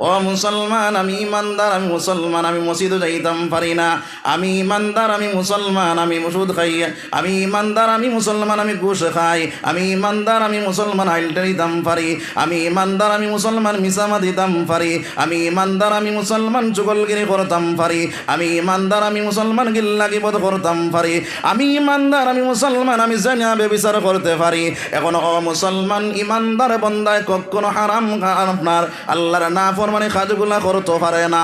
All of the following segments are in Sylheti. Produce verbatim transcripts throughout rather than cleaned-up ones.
ও মুসলমান, আমি ইমানদার, আমি মুসলমান, আমি মসজিদো যাইতাম পারি না। আমি ইমানদার, আমি মুসলমান, আমি সুদ খাই। আমি ইমানদার, আমি মুসলমান, আমি ঘুষ খাই। আমি ইমানদার, আমি মুসলমান, আইল টানিতাম পারি। আমি ইমানদার, আমি মুসলমান, মিছা মাতিতাম পারি। আমি ইমানদার, আমি মুসলমান, চুগলগিরি করতাম পারি। আমি ইমানদার, আমি মুসলমান, গিল্লা গিবত করতাম পারি। আমি ইমানদার, আমি মুসলমান, আমি জেনা ব্যভিচার করতে পারি। এখন ও মুসলমান, ইমানদার বন্দায় কখনো হারাম খা-, আপনার আল্লাহর নাফরমানি কাজগুলা করতে পারে না।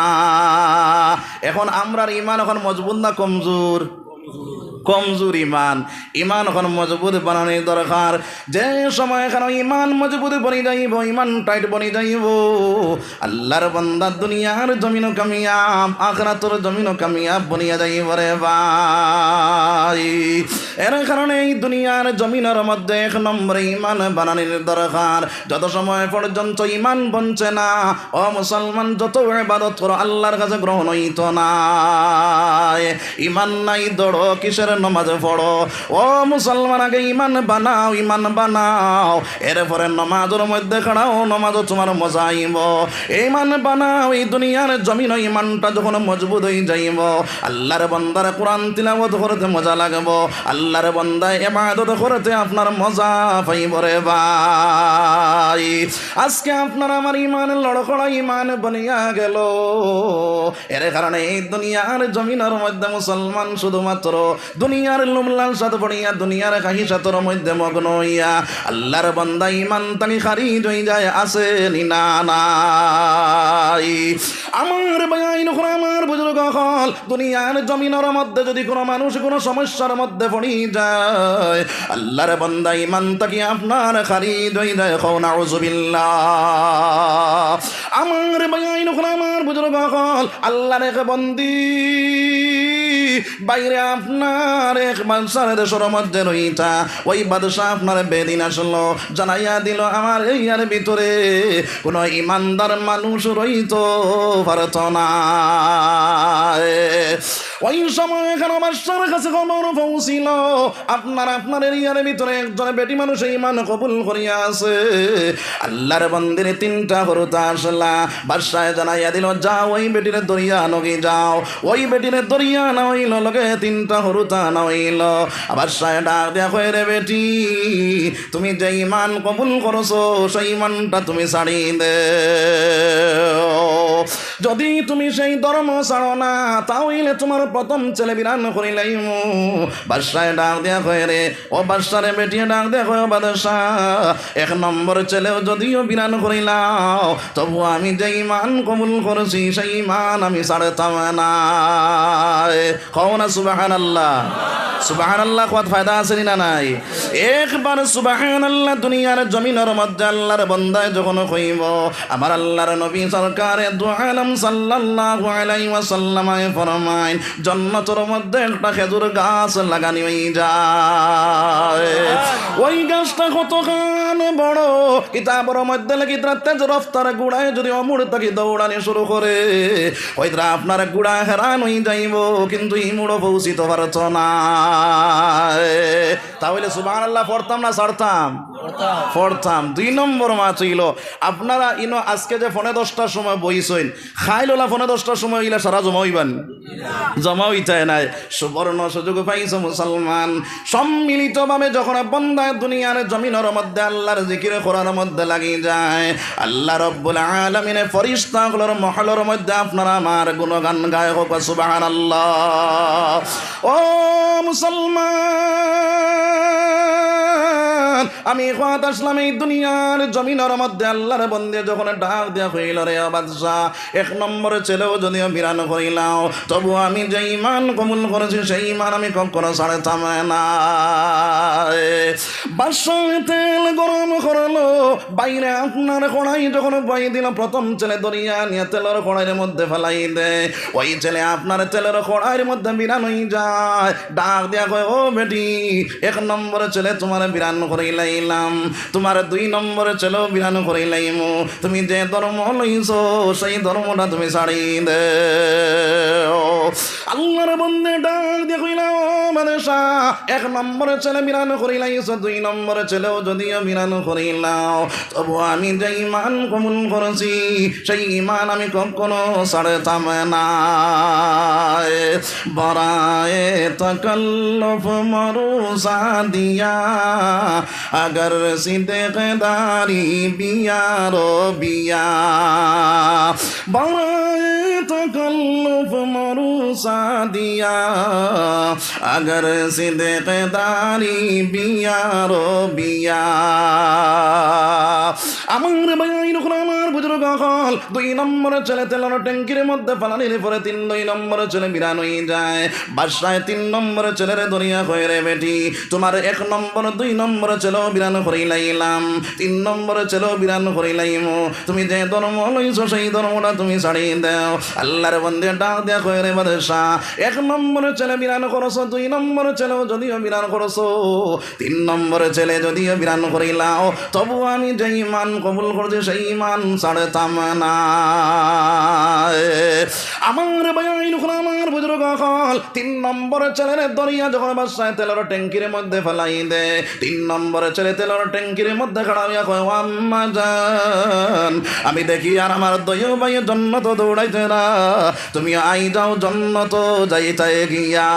এখন আমরার ইমান এখন মজবুত না কমজুর? কমজুর ইমান। ইমান এখন মজবুত বানানির দরকার। যে সময় এখানে ইমান মজবুত বনি যাইব, ইমান টাইট বনি যাইব, আল্লাহর বান্দা দুনিয়ার জমিনও কামিয়াব, আখিরাতর জমিনও কামিয়াব বনিয়া যাইব রে ভাই। এর কারণে এই দুনিয়ার জমিনর মধ্যে এক নম্বরে ইমান বানানির দরকার। যত সময় পর্যন্ত ইমান বনছে না, ও মুসলমান, যত ইবাদত করো, আল্লাহর কাছে গ্রহণ হইতো না। ইমান নাই দৌড়ো, কিসের নমাজ পড়ো? ও মুসলমান, আগে ইমান বানাও, ইমান বানাও, এরপরে নমাজর মধ্যে খাড়াও, নমাজও তোমার মজা আইব। ইমান বানাও, এই দুনিয়ার জমিনও ইমানটা যখন মজবুত হয়ে যাইব, আল্লাহর বান্দার কোরআন তিলাওয়াত করতে মজা লাগবো, আল্লাহর বান্দায় ইবাদত করতে আপনার মজা পাইব রে ভাই। আজকে আপনার আমার ইমান লড়খড়া ইমান বনিয়া গেল। এর কারণে এই দুনিয়ার জমিনর মধ্যে মুসলমান শুধুমাত্র দুনিয়ার লোভ লালসাত পড়িয়া, দুনিয়ার খাহিশাতর মধ্যে মগ্ন হইয়া আল্লাহর বান্দা ইমান তানি খারিজ হয়ে যায়, আছে নি না নাই? আমার ভাইয়াইন অকল, আমার বুজুর্গ অকল, দুনিয়ার জমিনর মধ্যে যদি কোনো মানুষ কোনো সমস্যার মধ্যে পড়ি যায়, আল্লাহর বান্দা ইমান তাকি আপনার খারিজ হয়ে যায়। কও নাউজুবিল্লাহ। আমার ভাইয়াইন অকল, আমার বুজুর্গ অকল, আল্লাহর এক বন্দি বাইরে আপনার এক বাদশার দেশর মধ্যে রইতা। ওই বাদশা আপনার বেদিন আসলো, জানাইয়া দিল, আমার এরিয়ার ভিতরে কোনো ইমানদার মানুষ রইতো পারতো না। ওই সময় এখানে বাদশার কাছে খবর পৌঁছিল, আপনার, আপনার এরিয়ার ভিতরে একজন বেটি মানুষ ইমান কবুল করিয়া আছে। আল্লাহর বন্দির তিনটা হুরুতা আসলা। বাদশায় জানাইয়া দিল, যাও, ওই বেটিরে ধরিয়া আনোগি যাও। ওই বেটিরে ধরিয়া আনা হইল, লগে তিনটা হুরুতা আনা হইল। বাদশায় ডাক দিয়া কয়, রে বেটি, তুমি যে ইমান কবুল করছো, সেই ইমানটা তুমি ছাড়ি দেও। যদি তুমি সেই ধর্ম ছাড়ো না, তাহলে তোমার প্রথম ছেলে বিরান করিলাইমু। বাদশায় ডাক দিয়া কয়, রে ও বাদশারে বেটিয়ে ডাক দিয়া কয়, ও বাদশা, এক নম্বর ছেলেও যদিও বিরান করিলাও, তবু আমি যে ইমান কবুল করছি, সেই ইমান আমি ছাড়তাম না। কও না সুবহানাল্লাহ। সুবহানাল্লাহ কওয়াত ফায়দা আছে নি না নাই? একবার সুবহানাল্লাহ দুনিয়ার জমিনর মধ্যে আল্লাহর বন্দায় যখন কইব, আমার আল্লাহর নবী সরকারে দু আলম সাল্লাল্লাহু আলাইহি ওয়াসাল্লামে ফরমাইন, জন্নতর মধ্যে একটা খেজুর গাছ লাগানি হই যায়। ওই গাছটা কতখান বড়, কিতাবর মধ্যে লেখি, তারা তেজ রফতার ঘোড়ায় যদি অমুর থাকি দৌড়ানি শুরু করে, ওই তারা আপনার ঘোড়া হেরান হই যাইব, কিন্তু ইমুড়ো পৌঁছিত পারত না। তাহলে সুবহানাল্লাহ পড়তাম না ছাড়তাম? পড়তাম। দুই নম্বর মাত হইল, আপনারা ইনো আজকে যে পৌনে দশটার সময় বইছইন, খাইল ওলা পৌনে দশটার সময় হইলে সারা জমা হইবান? জমা হইতায় নাই। সুবর্ণ সুযোগ পাইছো মুসলমান। সম্মিলিতভাবে যখন বন্দায় দুনিয়ার জমিনর মধ্যে আল্লাহর জিকির করার মধ্যে লাগি যায়, আল্লাহ রব্বুল আলামিনে ফেরেশতা অকলর মহলর মধ্যে আপনারা আমার গুণগান গায়, কও সুবহানাল্লাহ। ও মুসলমান, আমি কওয়াত আসলাম, এই দুনিয়ার জমিনর মধ্যে আল্লাহর বন্দে যখন ডাক দিয়া কইল, রে ও বাদশা, এক নম্বর ছেলেও যদিও বিরান করিলাও, তবু আমি যে ইমান কবুল করেছি, সেই ইমান আমি কখনো ছাড়তাম না। বাদশায় তেল গরম করলো, বাইরে আপনার কড়াই যখন বই দিল, প্রথম ছেলে ধরিয়া নিয়ে তেলর কড়াইর মধ্যে ফেলাই দে। ওই ছেলে আপনার তেলর কড়াইর মধ্যে বিরান হই যায়, ডাক দিয়া কয়, ও বেটি, এক নম্বর ছেলে তোমার বিরান করিলাইলাম, তোমার দুই নম্বর ছেলেও বিরান করিলাইমু, তুমি যে ধর্ম লইছো সেই ধর্মটা তুমি ছাড়ি দেও। আল্লাহর বন্দে ডাক দিয়া কইলা, "ও বাদশা, এক নম্বর ছেলে বিরান করিলাইছো, দুই নম্বর ছেলেও যদিও বিরান করিলাও, তবু আমি যে ইমান কবুল করছি, সেই ইমান আমি কখনো ছাড়তাম না।" برائے تکلف مروسا دیا، اگر صدق داری بیارو بیا۔ برائے تکلف مروسا دیا، اگر صدق داری بیارو بیا۔ আমার ভাইয়াইন অকল, আমার বুজুর্গ অকল, দুই নম্বর ছেলে তেলর ট্যাঙ্কির মধ্যে ফালানির পরে তিন, দুই নম্বর ছেলে বিরান অই যায়। বাদশায় তিন নম্বর ছেলেরে ধরিয়া কয়, "রে বেটি, তুমার এক নম্বর, দুই নম্বর ছেলেও বিরান করিলাইলাম, তিন নম্বর ছেলেও বিরান করিলাইমু। তুমি যে ধর্ম লইছো সেই ধর্মটা তুমি ছাড়ি দেও।" আল্লাহর বন্দে ডাক দিয়া কয়, "রে বাদশা, এক নম্বর ছেলে বিরান করছো, দুই নম্বর ছেলেও যদিও বিরান করছো, তিন নম্বর ছেলে যদিও বিরান করিলাও, তবু আমি যে ইমান কবুল করছি সেই ইমান ছাড়তাম না।" আমার ভাইয়াইন অকল, আমার বুজুর্গ অকল, তিন নম্বর ছেলেরে ধরিয়া যখন বাদশায় তেলর ট্যাঙ্কির মধ্যে ফালাই দে, তিন নম্বর ছেলে তেলর ট্যাঙ্কির মধ্যে খাড়া অইয়া কয়, "ও আম্মা জান, আমি দেখি আর আমার দুইও ভাই জন্নতো দৌড়াইতেরা, তুমি আই যাও জন্নতো যাইতায় গিয়া।"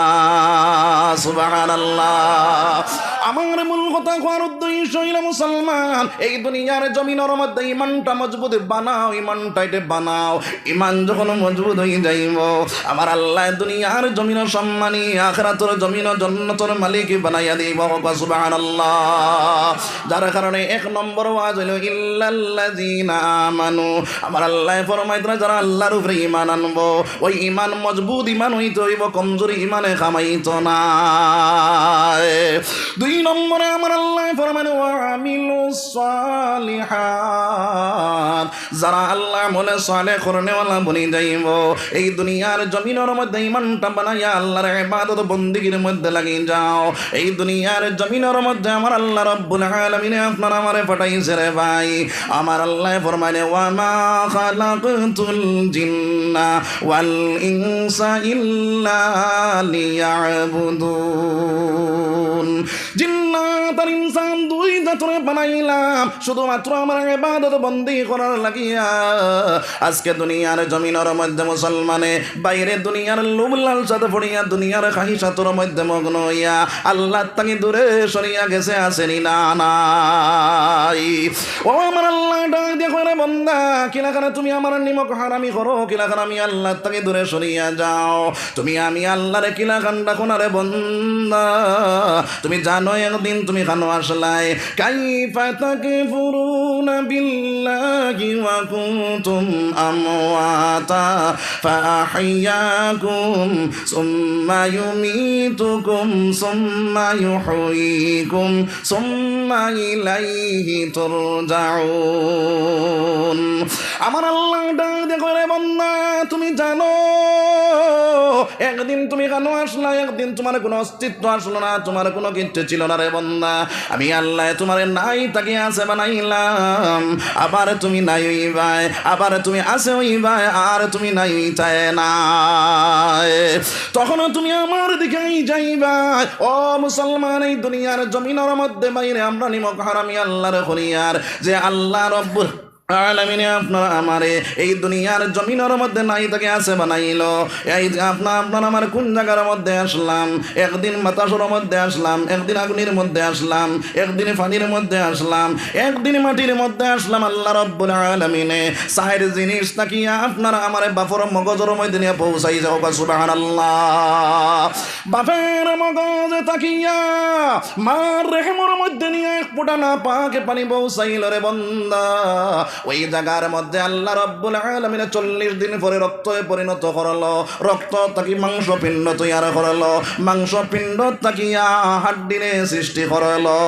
সুবহানাল্লাহ। আমার মূল কথা কওয়ার উদ্দেশ্য অইলো, মুসলমান, এই দুনিয়ার জমিনর মধ্যে ইমানটা মজবুত বানাও, ইমানটা এটা বানাও। ইমান যখন মজবুত অই যাইবো, আমার আল্লায় দুনিয়ার জমিনও সম্মানী, আখিরাতর জমিনও জন্নতর মালিক বানাইয়া দিবো। কও সুবহানাল্লাহ। যার কারণে এক নম্বর ওয়াজ অইলো, ইল্লাল্লাযীনা আমানু। আমার আল্লায় ফরমাইতরা, যারা আল্লাহর উপরে ইমান আনবো, ওই ইমান মজবুত ইমান অইতে অইবো, কমজোরি ইমানে কামাইতো না। দুই নম্বরে আমার আল্লায় ফরমাইন, ওয়া আমিলুস সালিহাত। যারা আল্লাহ আমলে সালেহ করনেওয়ালা বনি যাইবো, এই দুনিয়ার জমিনর মধ্যে ইমানটা বানাইয়া আল্লাহর ইবাদত বন্দিগির মধ্যে লাগি যাও। এই দুনিয়ার জমিনর মধ্যে আমার আল্লাহ রাব্বুল আলামিনে আপনার আমারে পাঠাইছে রে ভাই। আমার আল্লায় ফরমাইন, "ওয়া মা খালাকতুল জিন্না ওয়াল ইনসা ইল্লা লিয়াবুদুন।" জিন্নাত আর ইনসান দুই জাতরে বানাইলাম শুধুমাত্র আমার ইবাদত বন্দি করার লাগিয়া। আজকে দুনিয়ার জমিনর মধ্যে মুসলমানে বাইরে দুনিয়ার লোভ লালসাত পড়িয়া দুনিয়ার খাহিশাতর মধ্যে মগ্ন অইয়া আল্লাহ থাকি দূরে সরিয়া গেছে, আছে নি না নাই? ও আমার আল্লাহ ডাক দিয়া কয়, রে বন্দা, কিলাখানে তুমি আমার নিমক হারামি করো, কিলাখানে আমি আল্লাহ থাকি দূরে সরিয়া যাও। তুমি আমি আল্লাহরে কিলাখান ডাকো না রে বন্দা। তুমি জানো একদিন তুমি কানো আসলায়। كيف تكفرون بالله وكنتم أمواتا فأحياكم ثم يميتكم ثم يحييكم ثم إليه ترجعون। আমার আল্লাহ ডাক দিয়া কয়, রে বন্দা, তুমি জানো একদিন তুমি কানো আসলা, একদিন তোমার কোনো অস্তিত্ব আসলো না, তোমার কোনো কিচ্ছু ছিল না রে বন্দা। আমি আল্লাহ তোমারে নাই থাকি আছে বানাইলাম, আবার তুমি নাই অইবায়, আবার তুমি আছে অইবায়, আর তুমি নাই অইতায় না। তখন তুমি আমার দিকে যাইবায়। ও মুসলমান, এই দুনিয়ার জমিনর মধ্যে বাইরে আমরা নিমক হারামি আল্লাহর করিয়ার, যে আল্লাহ রব্বুল আলামিনে আপনার আমারে এই দুনিয়ার জমিনর মধ্যে নাই থাকি আছে বানাইলো। এই যে আপনার, আপনার আমার কোন জাগার মধ্যে আসলাম? একদিন বাতাসর মধ্যে আসলাম, একদিন আগুনের মধ্যে আসলাম, একদিন পানির মধ্যে আসলাম, একদিন মাটির মধ্যে আসলাম। আল্লাহ রব্বুল আলামিনে চাইর জিনিস থাকিয়া আপনার আমারে বাপর মগজর মধ্যে নিয়া পৌঁছাই যাও। সুবহানাল্লাহ। বাপর মগজ থাকিয়া মার রেহেমর মধ্যে নিয়া এক ফুটা নাপাক পানি পৌঁছাইলো রে বন্দা। ওই জাগার মধ্যে আল্লাহ রব্বুল আলামিনে চল্লিশ দিন পরে রক্তে পরিণত করলো, রক্ত থাকি মাংসপিণ্ড তৈয়ার করলো, মাংসপিণ্ড থাকিয়া হাড্ডিরে সৃষ্টি করলো।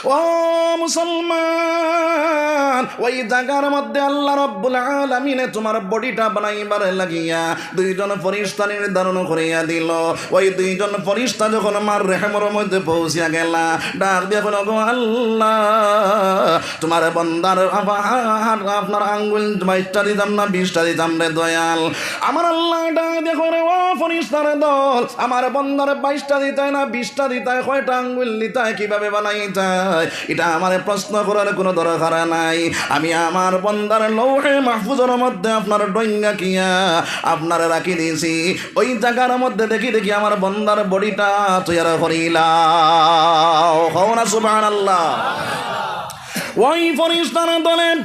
ও মুসলমান, ওই জাগার মধ্যে আল্লাহ রব্বুল আলামিনে তোমার বডিটা বানাইবার লাগিয়া দুইজন ফরিস্তা নির্ধারণ করিয়া দিল। ওই দুইজন ফরিস্তা যখন মার রেহেমর মধ্যে পৌঁছিয়া গেলা, ডাক দিয়া কইল, গো আল্লাহ, তোমার বন্দা বন্দার আপ-, আ-, আ-, আপনার আঙ্গুল বাইশটা দিতাম না, বিশটা দিতাম রে দয়াল? আমার আল্লায় ডাক দিয়া কয় রে, ও ফিরিস্তার দল, আমার বন্দার বাইশটা দিতায় না, বিশটা দিতায়, কয়টা আঙ্গুল দিতায়, কিভাবে বানাইতায়, ইটা আমারে প্রশ্ন করার কুনু দরকার নাই। আমি আমার বন্দার লৌহে মাহফুজর মধ্যে আপনার ডইঙ্গা কিয়া আপনারে রাখি দিছি। ওই জাগার মধ্যে দেখি দেখি আমার বন্দার বডিটা তৈয়ার করিলাও। কও না সুবহানাল্লাহ। ওই ফিরিস্তার দলে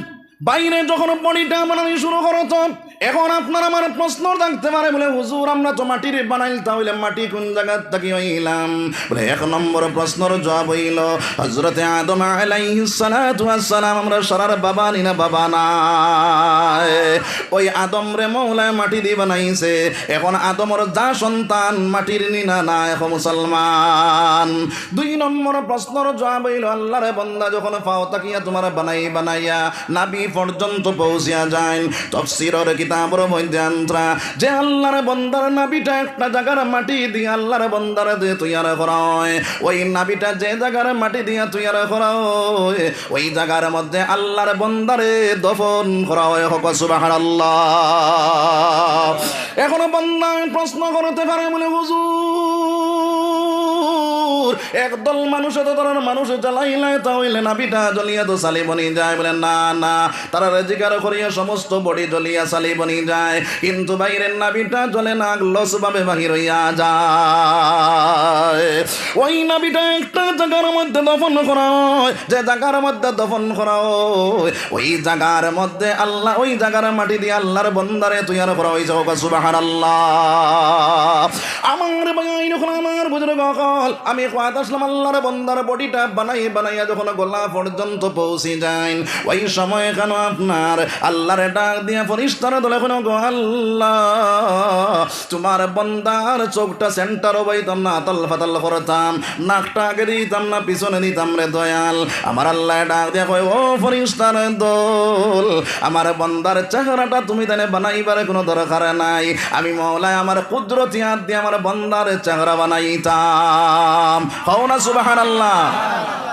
বাইরে যখন বডিটা বানানি শুরু করতো, এখন আপনার আমার প্রশ্ন থাকতে পারে, বলে, "হুজুর, আমরা তো মাটির বানাইল, তা অইলে মাটি কুন জাগাত থাকি অইলাম?" বলে, এক নম্বর প্রশ্নর জবাব অইলো, হযরতে আদম আলাইহিস সালাতু ওয়াস সালাম আমরার সারার বাবা নি না, বাবা নায়? ওই আদমরে মওলায় মাটি দি বানাইছে, এখন আদমর যা সন্তান মাটির নি না, না, এখন মুসলমান। দুই নম্বর প্রশ্নর জবাব অইলো, আল্লারে বন্দা, যখন ফাও থাকিয়া তুমার বানাই বানাইয়া নাভি পর্যন্ত পৌঁছিয়া যাইন, তফসিরর কিতাবর মধ্যে আনতরা যে আল্লার বন্দার নাভিটা একটা জাগার মাটি দিয়া আল্লার বন্দারে দিয়া তৈয়ার করা অয়, ওই নাভিটা যে জাগার মাটি দিয়া তৈয়ার করা অয়, ওই জাগার মধ্যে আল্লার বন্দারে দফন করা অয়। কও সুবহানাল্লাহ। এখন বন্দায় প্রশ্ন করতে পারে, বলে, "হুজুর, একদল মানুষে তো ধরুন মানুষ জ্বালাইলে, তা অইলে নাভিটা জ্বলিয়া তো ছালি বনি যায়।" বলে, "না, না, তারারে জিকার করিয়া সমস্ত বডি জ্বলিয়া ছালি বনি যায়, কিন্তু বাইরের নাভিটা জ্বলে না, লস ভাবে বাহির অইয়া যায়। ওই নাভিটা একটা জাগার মধ্যে দফন করা অয়, যে জাগার মধ্যে দফন করা অয়, ওই জাগার মধ্যে আল্লাহ, ওই জাগার মাটি দিয়া আল্লার বন্দারে তৈয়ার করা অইছে।" কও সুবহানাল্লাহ। আমার ভাই, অখন আমার বুজুর্গ অকল, আমি কওয়াত আসলাম আল্লার বন্দার বডিটা বানাই বানাইয়া যখন গলা পর্যন্ত পৌঁছি যাইন, ওই সময় কেন আপনার আল্লারে ডাক দিয়া ফিরিস্তার দলে কইন, "গো আল্লাহ, তুমার বন্দার চউখটা সেন্টারো বাইতাম না, আতাল ফাতাল করতাম, নাকটা আগে দিতাম না পিছনে দিতাম রে দয়াল।" আমার আল্লায় ডাক দিয়া কয়, "ও ফিরিস্তার দল, আমার বন্দার চেহারাটা তুমি তানে বানাইবার কুনু দরকার নাই, আমি মওলায় আমার কুদরতি আত দিয়া আমার বন্দার চেহারা বানাইতাম।" কও না সুবহানাল্লাহ।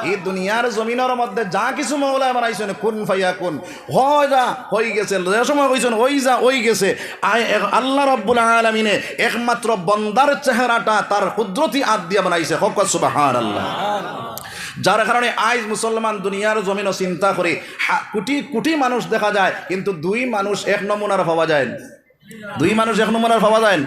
ই দুনিয়ার জমিনর মধ্যে যা কিছু মওলায় বানাইছইন, কুন ফায়াকুন, অয় যা অইগেছে, যে সময় কইছইন, "অই যা অইগেছে।" আয়, এক-, আল্লাহ রাব্বুল আলামিনে একমাত্র বন্দার চেহারাটা তার কুদরতি আত দিয়া বানাইছে। কও সুবহানাল্লাহ। যার কারণে আইজ মুসলমান দুনিয়ার জমিনো চিন্তা করি, হা-, কুটি কুটি মানুষ দেখা যায়, কিন্তু দুই মানুষ এক নমুনার পাওয়া যায় না। দুই মানুষ এক নমুনার পাওয়া যায় না,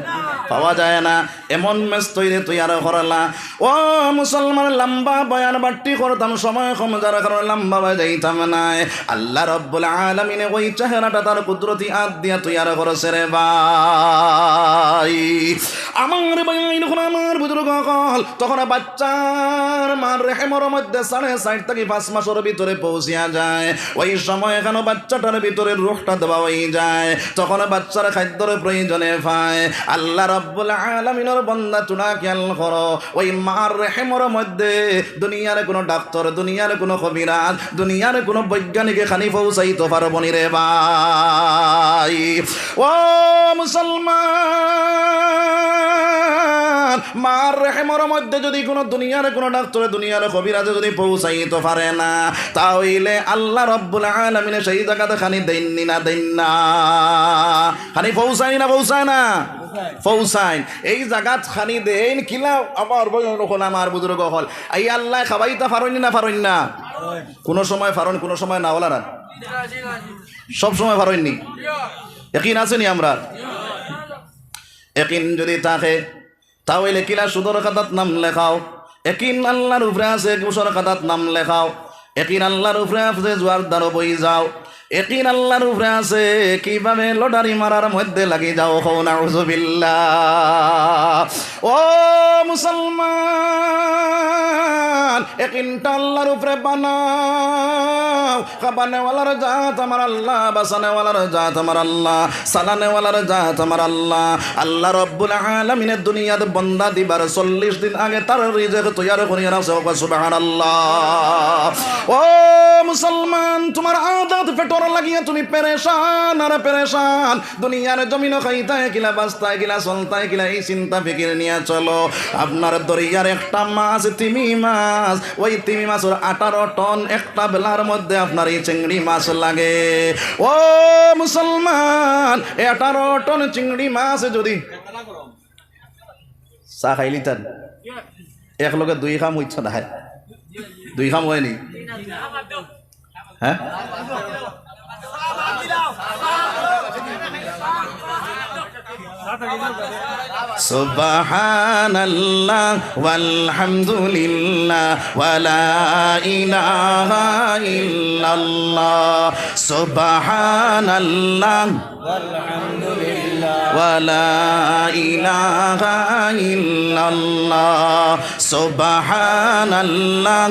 পাওয়া যায় না। এমন মেস তৈরি তৈয়ার করলা। ও মুসলমান, লম্বা বয়ান বাট্টি করতাম, সময় কম, যার কারণে লম্বা বায় যাইতাম নায়। আল্লাহ রাব্বুল আলামিনে ওই চেহারাটা তার কুদরতি আত দিয়া তৈয়ার করছে রে ভাই। আমার ভাই, অখন আমার বুজুর্গ অকল, তখন বাচ্চার মার রেহেমর মধ্যে সাড়ে চাইর থাকি পাঁচ মাসর ভিতরে পৌঁছিয়া যায়। ওই সময় কেন বাচ্চাটার ভিতরে রুহটা দেওয়া অই যায়, তখন বাচ্চার খাদ্যর প্রয়োজনে পায়। আল্লাহ রাব্বুল আলামিনর বন্দা তুরা খেয়াল করো, ওই মার রেহেমর মধ্যে দুনিয়ার কুনু ডাক্তার, দুনিয়ার কুনু কবিরাজ, দুনিয়ার কুনু বৈজ্ঞানিকে খানি পৌঁছাইতো পারবো নি রে ভাই। ও মুসলমান, মার রেহেমর মধ্যে যদি কুনু দুনিয়ার কুনু ডাক্তারে, দুনিয়ার কবিরাজে যদি পৌঁছাইতো পারে না, তা অইলে আল্লাহ রাব্বুল আলামিনে সেই জাগাত খানি দেইন নি না দেইন না? খানি পৌঁছায় নি না পৌঁছায় না? পৌঁছাইন। এই জাগাত খানি দেইন কিলা? আমার ভাই অকল, আমার বুজুর্গ অকল, এই আল্লায় খাবাইতা পারইন নি না পারইন না? কুনু সময় পারইন, কুনু সময় না, অলা না? সব সময় পারইন নি? একিন আছে নি আমরার? একিন যদি থাকে, তা অইলে কিলা সুদর খাতাত নাম লেখাও। একিন আল্লাহর উপরে আছে, ঘুষর খাতাত নাম লেখাও। একিন আল্লাহর উপরে আছে, জুয়ার দ্বারো বই যাও। একিন আল্লাহর উপরে আছে, কিভাবে লটারি মারার মধ্যে লাগি যাও। কও নাউজুবিল্লাহ। ও মুসলমান, একিনটা আল্লাহর উপরে বানাও। খাবানেওয়ালার জাত আমার আল্লাহ, বাঁচানেওয়ালার জাত আমার আল্লাহ, চালানেওয়ালার জাত আমার আল্লাহ। আল্লাহ রব্বুল আলামিনে দুনিয়াত বন্দা দিবার চল্লিশ দিন আগে তার রিজিক তৈয়ার করিয়া রাখছে। কও সুবহানাল্লাহ। ও মুসলমান, তুমার আদাত পেটর লাগিয়া তুমি পেরেশান আর পেরেশান। দুনিয়ার জমিনো খাইতায় কিলা, বাঁচতায় কিলা, চলতায় কিলা, এই চিন্তা ফিকির নিয়া চলো। আপনার দরিয়ার একটা মাছ, তিমি মাছ, ওই তিমি মাছর আঠারো টন একটা বেলার মধ্যে আপনার এই চিংড়ি মাছ লাগে। ও মুসলমান, এই আঠারো টন চিংড়ি মাছ যদি চা খাইলিতাম, এক লগে দুই কাম অইতো না, দুই কাম অয়নি, হ্যাঁ? সুবহানাল্লাহ ওয়ালহামদুলিল্লাহ ওয়ালা ইলাহা ইল্লাল্লাহ। সুবহানাল্লাহ ওয়ালা ইলাহা ইল্লাল্লাহ। সুবহানাল্লাহ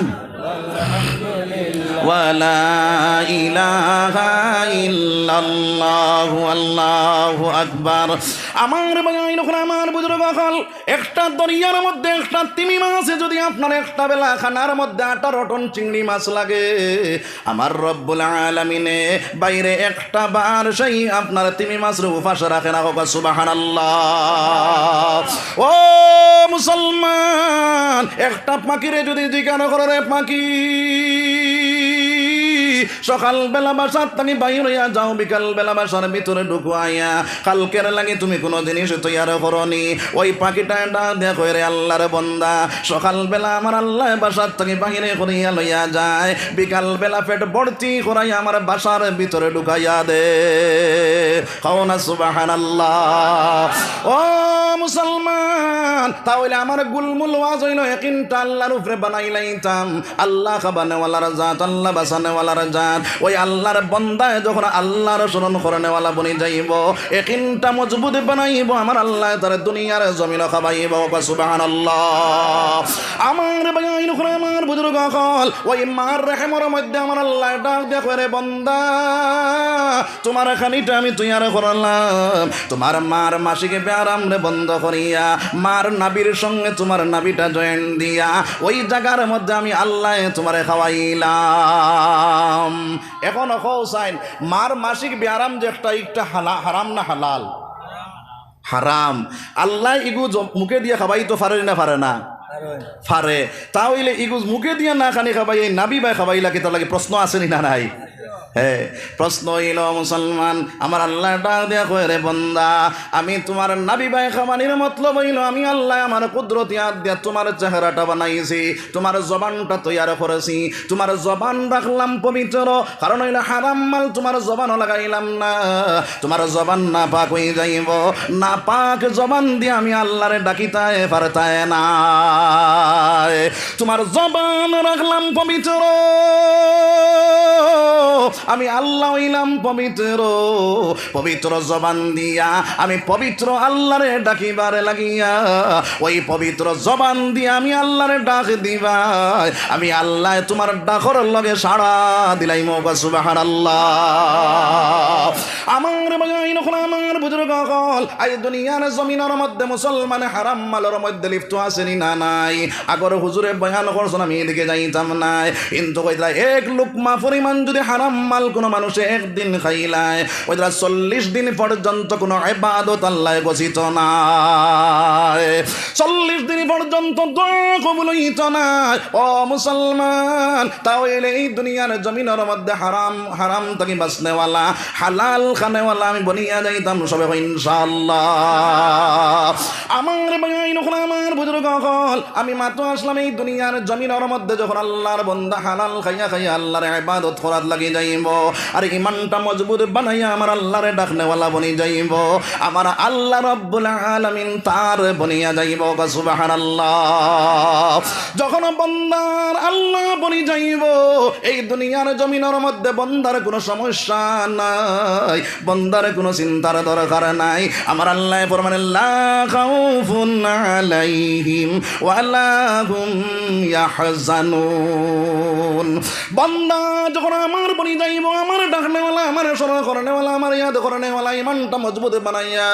ওয়ালা ইলাহা ইল্লাল্লাহু আল্লাহু আকবার। আমার ভাই অকল, আমার বুজুর্গ অকল, একটা দরিয়ার মধ্যে একটা তিমি মাছে যদি আপনার একটা বেলা খানার মধ্যে আঠারো টন চিংড়ি মাছ লাগে, আমার রব্বুল আলামিনে বাইরে একটা বার সেই আপনার তিমি মাছরে উপাস রাখে না। কউক্কা সুবহানাল্লাহ। ও মুসলমান, একটা পাখিরে যদি জিজ্ঞাসা করো, "রে পাখি, সকালবেলা বাসার থাকি বাইর অইয়া যাও, বিকালবেলা বাসার ভিতরে ঢুকো, আইয়া কালকের লাগি তুমি কুনু জিনিস তৈয়ার করো নি?" ওই পাখিটায় ডাক দিয়া কয়, "রে আল্লাহর বন্দা, সকালবেলা আমার আল্লায় বাসার থাকি বাইরে করিয়া লইয়া যায়, বিকালবেলা পেট ভর্তি করাইয়া আমার বাসার ভিতরে ঢুকাইয়া দে।" কও না সুবহানাল্লাহ। ও মুসলমান, তা অইলে আমার গুলমুল ওয়াজ অইলো, একিনটা আল্লাহর উপরে বানাইলাইতাম। আল্লাহ খাবানেওয়ালার জাত, আল্লাহ বাঁচানেওয়ালার জাত। ওই আল্লাহর বন্দায় যখন আল্লাহর স্মরণ করনেওয়ালা বনি যাইবো, একিনটা মজবুত বানাইবো, আমার আল্লায় তারে দুনিয়ার জমিনো খাবাইবো। কউক্কা সুবহানাল্লাহ। আমার ভাই অকল, আমার বুজুর্গ অকল, ওই মার রেহেমর মধ্যে আমার আল্লায় ডাক দিয়া কয়, "রে বন্দা, তুমার খানিটা আমি তৈয়ার করলাম, তুমার মার মাসিক ব্যারামরে বন্ধ করিয়া, মার নাভির সঙ্গে তুমার নাভিটা জয়েন্ট দিয়া, ওই জাগার মধ্যে আমি আল্লায় তুমারে খাওয়াইলাম।" এখন কও চাইন, মার মাসিক ব্যারাম যে একটা, একটা হালা-, হারাম না হালাল? হারাম। আল্লায় ইগু জ-, মুখে দিয়া খাবাইতো পারে না, পারে না? পারে। তা অইলে ইগু মুখে দিয়া না খানি খাবাই, এই নাভি বায় খাবাইলা কিতার লাগি? প্রশ্ন আছে নি না নাই? হ্যাঁ, প্রশ্ন অইলো মুসলমান, আমার আল্লায় ডাক দিয়া কয়, "রে বন্দা, আমি তুমার নাভি বায় খাবানির মতলব অইলো, আমি আল্লায় আমার কুদরতি আত দিয়া তুমার চেহারাটা বানাইছি, তুমার জবানটা তৈয়ার করছি, তুমার জবান রাখলাম পবিত্র, কারণ অইলো হারাম মাল তুমার জবানো লাগাইলাম না, তুমার জবান নাপাক অই যাইবো, নাপাক জবান দিয়া আমি আল্লারে ডাকিতায় পারতায় নায়। তুমার জবান রাখলাম পবিত্র, আমি আল্লাহ অইলাম পবিত্র, পবিত্র জবান দিয়া আমি পবিত্র আল্লারে ডাকিবার লাগিয়া, ওই পবিত্র জবান দিয়া আমি আল্লারে ডাক দিবায়, আমি আল্লায় তুমার ডাকর লগে সাড়া দিলাইমু।" কউক্কা সুবহানাল্লাহ। আমার ভাই অকল, আমার বুজুর্গ অকল, আইজ দুনিয়ার জমিনর মধ্যে মুসলমানে হারাম মালর মধ্যে লিপ্ত আছে নি না নাই? আগর হুজুরে বয়ান করছইন, আমি এদিকে যাইতাম নায়, কিন্তু কইতরা এক লুকমা পরিমাণ যদি হারাম মাল কুনু মানুষে একদিন খাইলায়, কইতরা চল্লিশ দিন পর্যন্ত কুনু ইবাদত আল্লায় গছিত নায়, চল্লিশ দিন পর্যন্ত দোয়া কবুল অইতো নায়। ও মুসলমান, তা অইলে এই দুনিয়ার জমিনর মধ্যে হারাম, হারাম থাকি বাঁচনেওয়ালা, হালাল খানেওয়ালা আমি বনিয়া যাইতাম সবে, ইনশাআল্লাহ। আমার ভাই অকল, আমার বুজুর্গ অকল, আমি মাত্র আসলাম এই দুনিয়ার জমিনর মধ্যে, যখন আল্লাহর বন্দা হালাল খাইয়া খাইয়া আল্লাহর ইবাদত করাত লাগি যাইবো, আর ইমানটা মজবুত বানাইয়া আমার আল্লাহরে ডাকনেওয়ালা বনি যাইবো, আমার আল্লাহ রব্বুল আলামিন তার বনিয়া যাইবো। কউক্কা সুবহানাল্লাহ। যখন বন্দার আল্লাহ বনি যাইবো, এই দুনিয়ার জমিনর মধ্যে বন্দার কুনু সমস্যা নাই, বন্দার কুনু চিন্তার দরকার নাই। আমার আল্লায় ফরমাইন, "লা খাউফুন আলাইহিম ওয়ালা হুম ইয়াহজানুন।" বন্দা যখন আমার বনি যাইবো, যাইবো, আমারে ডাকনেওয়ালা, আমারে স্মরণ করনেওয়ালা, আমারে ইয়াদ করনেওয়ালা, ইমানটা মজবুত বানাইয়া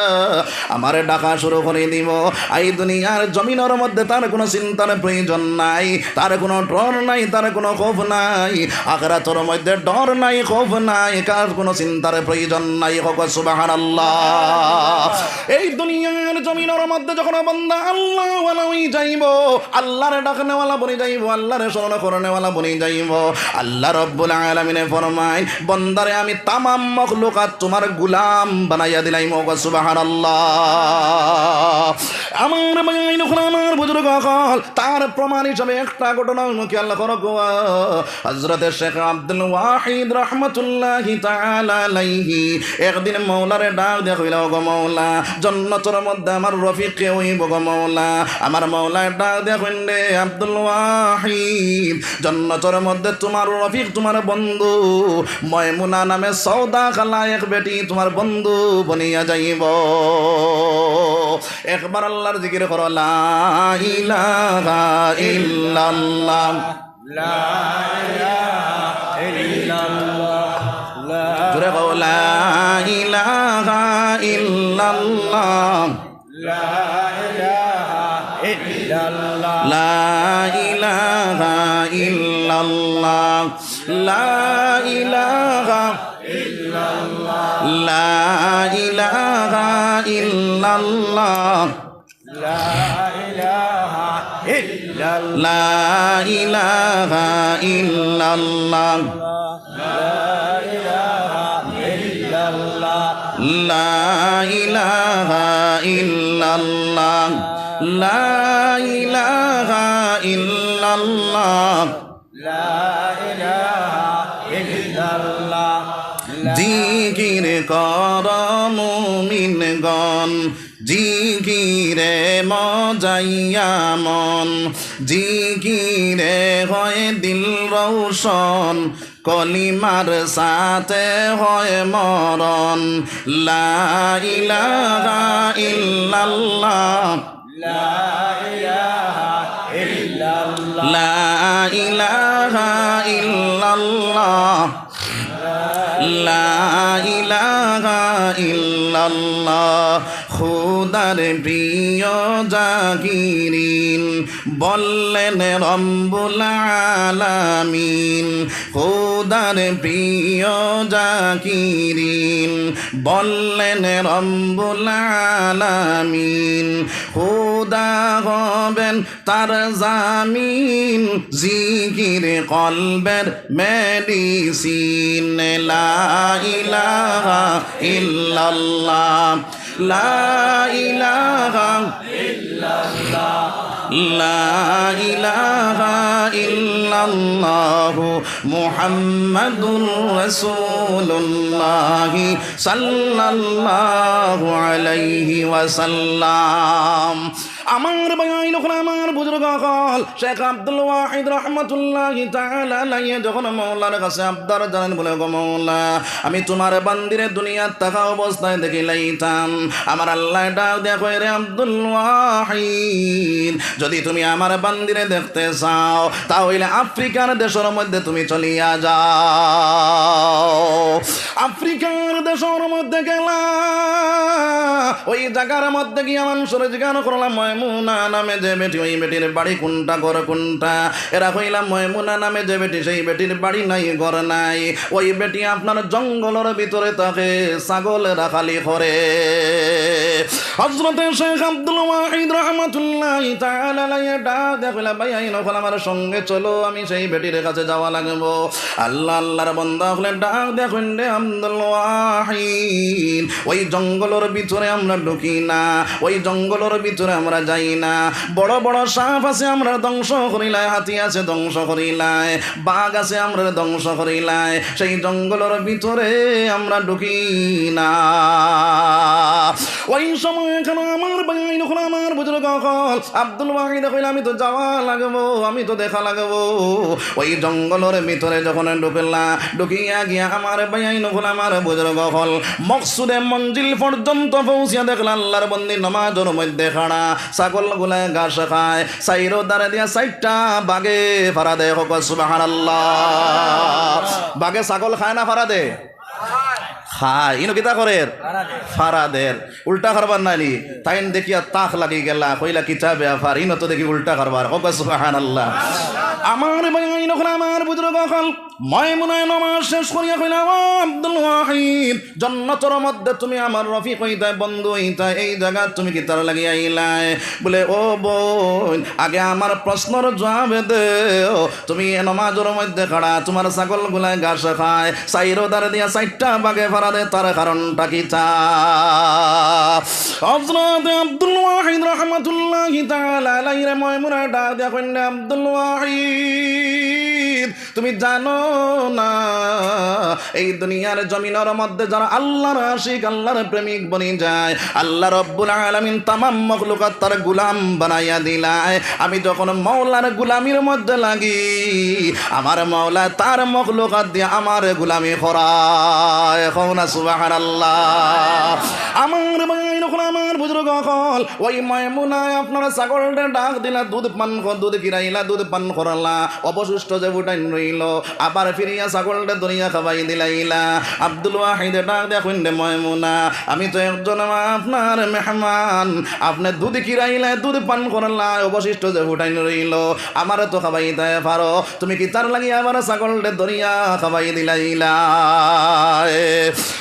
আমারে ডাকা শুরু করি দিবো। এই দুনিয়ার জমিনর মধ্যে তার কুনু চিন্তার প্রয়োজন নাই, তার কুনু ডর নাই, তার কুনু খৌফ নাই। আখিরাতর মধ্যে ডর নাই, খৌফ নাই, কার কুনু চিন্তার প্রয়োজন নাই। কউক্কা সুবহানাল্লাহ। এই দুনিয়ার জমিনর মধ্যে যখন বান্দা আল্লাহওয়ালা অই যাইবো, আল্লারে ডাকনেওয়ালা বনি যাইবো, আল্লারে স্মরণ করনেওয়ালা বনি যাইবো, আল্লাহ রব্বুল আলামিনে ফরমাইন, বন্দারে, আমি তামাম মখলুকাত তুমার গুলাম বানাইয়া দিলাইমু। কউক্কা সুবহানাল্লাহ। আমার ভাইয়াইন অকল, আমার বুজুর্গ অকল, তার প্রমাণ হিসাবে একটা ঘটনা অইলো, খেয়াল করো গো। হযরতে শেখ আব্দুল ওয়াহিদ রহমতুল্লাহি তাআলা আলাইহি একদিন মওলারে ডাক দিয়া কইলা, "ওগো মওলা, জন্নতর মধ্যে আমার রফিক কে অইবো গো মওলা?" আমার মওলায় ডাক দিয়া কইন, "রে আব্দুল ওয়াহিদ, জন্নতর মধ্যে তুমার রফিক, তুমার বন্ধু ময়মুনা নামে সওদা কালা এক বেটি তুমার বন্ধু বনিয়া যাইবো।" একবার আল্লাহর জিকির করো, লা ইলাহা ইল্লাল্লাহ। لا إله إلا الله. لا জোরে কও, লা ইলাহা ইল্লাল্লাহ। لا إله إلا الله. লা ইলাহা ইল্লাল্লাহ। লা ইলাহা إلا الله. লা ইলাহা ইল্লাল্লাহ। لا إله إلا الله. লা ইলাহা ইল্লাল্লাহ। لا إله إلا الله. লা ইলাহা ইল্লাল্লাহ। লা ইলাহা ইল্লাল্লাহ। لا إله إلا الله. لا জিকির কর মুমিনগণ, জিকিরে মজাইয়া মন, জিকিরে হয় দিল রোশন, কলিমার সাথে হয় মরণ। লা ইলাহা ইল্লাল্লাহ। لا إله إلا الله. লা ইলাহা ইল্লাল্লাহ। লা ইলাহা ইল্লাল্লাহ। খোদার প্রিয় জাকিরিন বললেন রব্বুল আলামিন। খোদার প্রিয় জাকিরিন বললেন রব্বুল আলামিন। খোদা হবেন তার জামিন, জিকির কলবের মেডিসিন। লা ইলাহা ইল্লাল্লাহ। লা ইলাহা ইল্লাল্লাহ। লা ইলাহা ইল্লাল্লাহ মুহাম্মাদুর রাসূলুল্লাহ সাল্লাল্লাহু আলাইহি ওয়াসাল্লাম। আমার ভাইয়াইন অকল, আমার বুজুর্গ অকল, শেখ আব্দুল ওয়াহিদ রহমতুল্লাহি তাআলা আলাইহি যখন মওলার কাছে আবদার জানাইন, বলে, "ওগো মওলা, আমি তুমার বান্দিরে দুনিয়াত থাকা অবস্থায় দেখিলাইতাম।" আমার আল্লায় ডাক দিয়া কয়, "রে আব্দুল ওয়াহিদ, যদি তুমি আমার বান্দিরে দেখতে চাও, তা অইলে আফ্রিকার দেশর মধ্যে তুমি চলিয়া যাও।" আফ্রিকার দেশর মধ্যে গেলা, ওই জাগার মধ্যে গিয়া মানষরে জিগান করলা, "ময়মুনা নামে যে বেটি, ওই বেটির বাড়ি কুনটা, ঘর কুনটা?" এরা কইলা, "ময়মুনা নামে যে বেটি, সেই বেটির বাড়ি নাই, ঘর নাই। ওই বেটি আপনার জঙ্গলর ভিতরে থাকে, ছাগল রাখালি করে।" হযরতে শেখ আব্দুল ওয়াহিদ রহমতুল্লাহি তাআলা আলাইহি ডাক দিয়া কইলা, "ভাইয়াইন অকল, আমার সঙ্গে চলো, আমি সেই বেটির কাছে যাওয়া লাগবো।" আল্লাহ, আল্লাহর বান্দা অকলে ডাক দিয়া কইন, "রে আব্দুল ওয়াহিদ, ওই জঙ্গলর ভিতরে আমরা ঢুকি না, ওই জঙ্গলর ভিতরে আমরা যাই না। বড় বড় সাপ আছে, আমরা ধ্বংস করিলায়, হাতি আছে, ধ্বংস করিলায়, বাঘ আছে, আমরা ধ্বংস করিলায়। সেই জঙ্গলর ভিতরে আমরা ঢুকি না।" ওই সময় এখানে আমার ভাইয়াইন অকল, আমার বুজুর্গ অকল, আব্দুল ওয়াহিদে কইলা, "আমি তো যাওয়া লাগবো, আমি তো দেখা লাগবো।" ওই জঙ্গলর ভিতরে যখন ঢুকলা, ঢুকিয়া গিয়া আমার ভাইয়াইন অকল, আমার বুজুর্গ অকল, মকসুদে মঞ্জিল পর্যন্ত পৌঁছিয়া দেখলা আল্লার বন্দি নমাজর মধ্যে খাড়া, ছাগলগুলায় ঘাস খায়, চাইরো ধারে দিয়া চাইরটা বাঘে ফাড়া দেয়। কউক্কা সুবহানাল্লাহ। বাঘে ছাগল খায় না ফাড়া দেয়? খায়। ইনো কিতা করের? ফাড়া দের। উল্টা কারবার নানি? তাইন দেখিয়া তাক লাগি গেলা, কইলা, "কিতা ব্যাপার? ইনো তো দেখি উল্টা কারবার।" কউক্কা সুবহানাল্লাহ। আমার ভাইয়াইন অকল, আমার বুজুর্গ অকল, ময়মুনায় নমাজ শেষ করিয়া কইলা, "ও আব্দুল ওয়াহিদ, জন্নতর মধ্যে তুমি আমার রফিক অইতায়, বন্ধু অইতায়, এই জাগাত তুমি কিতার লাগি আইলায়?" বলে, "ও বইন, আগে আমার প্রশ্নর জুয়াব দেও।" তুমি এ নমাজর মধ্যে খাড়া, তুমার ছাগলগুলায় ঘাস খায়, চাইরো ধারে দিয়া চাইরটা বাঘে ফাড়া দেয়, তার কারণটা কিতা? হযরত আব্দুল ওয়াহিদ রহমাতুল্লাহি তাআলা আলাইহিরে ময়মুনায় ডাক দিয়া কইন, "আব্দুল ওয়াহিদ, তুমি জানো না, এই দুনিয়ার জমিনর মধ্যে যারা আল্লার আশিক, আল্লার প্রেমিক বনি যায়, আল্লা রব্বুল আলামিন তামাম মখলুকাত তার গুলাম বানাইয়া দিলায়। আমি যখন মওলার গুলামির মধ্যে লাগি, আমার মওলা তার মখলুকাত দিয়া আমার গুলামি করায়।" কও না সুবহানাল্লাহ। আমার ভাইয়াইন অকল, আমার বুজুর্গ অকল, ওই ময়মুনায় আপনার ছাগলরে ডাক দিলা, দুধ পান কর, দুধ খিরাইলা, দুধ পান করালা, অবশিষ্ট যে ফুটাইন রইলো, আবার ফিরিয়া ছাগলরে ধরিয়া খাবাই দিলাইলা। আব্দুল ওয়াহিদে ডাক দিয়া কইন, "রে ময়মুনা, আমি তো একজন আপনার মেহমান, আপনে দুধ খিরাইলা, দুধ পান করালা, অবশিষ্ট যে ফুটাইন রইলো, আমারে তো খাবাইতায় পারো, তুমি কিতার লাগি আবার ছাগলরে ধরিয়া খাবাই দিলাইলা?"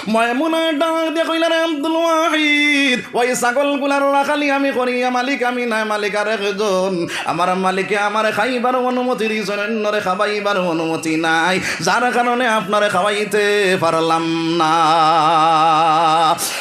ময়মুনায় ডাক দিয়া কইলা, "রে আব্দুল ওয়াহিদ, ওই ছাগলগুলার রাখালি আমি করিয়া মালিক আমি নায়, মালিক আরেকজন। আমার মালিকে আমারে খাইবার অনুমতি দিছইন, অন্যরে খাবাইবার অনুমতি নাই, যার কারণে আপনারে খাবাইতে পারলাম না।"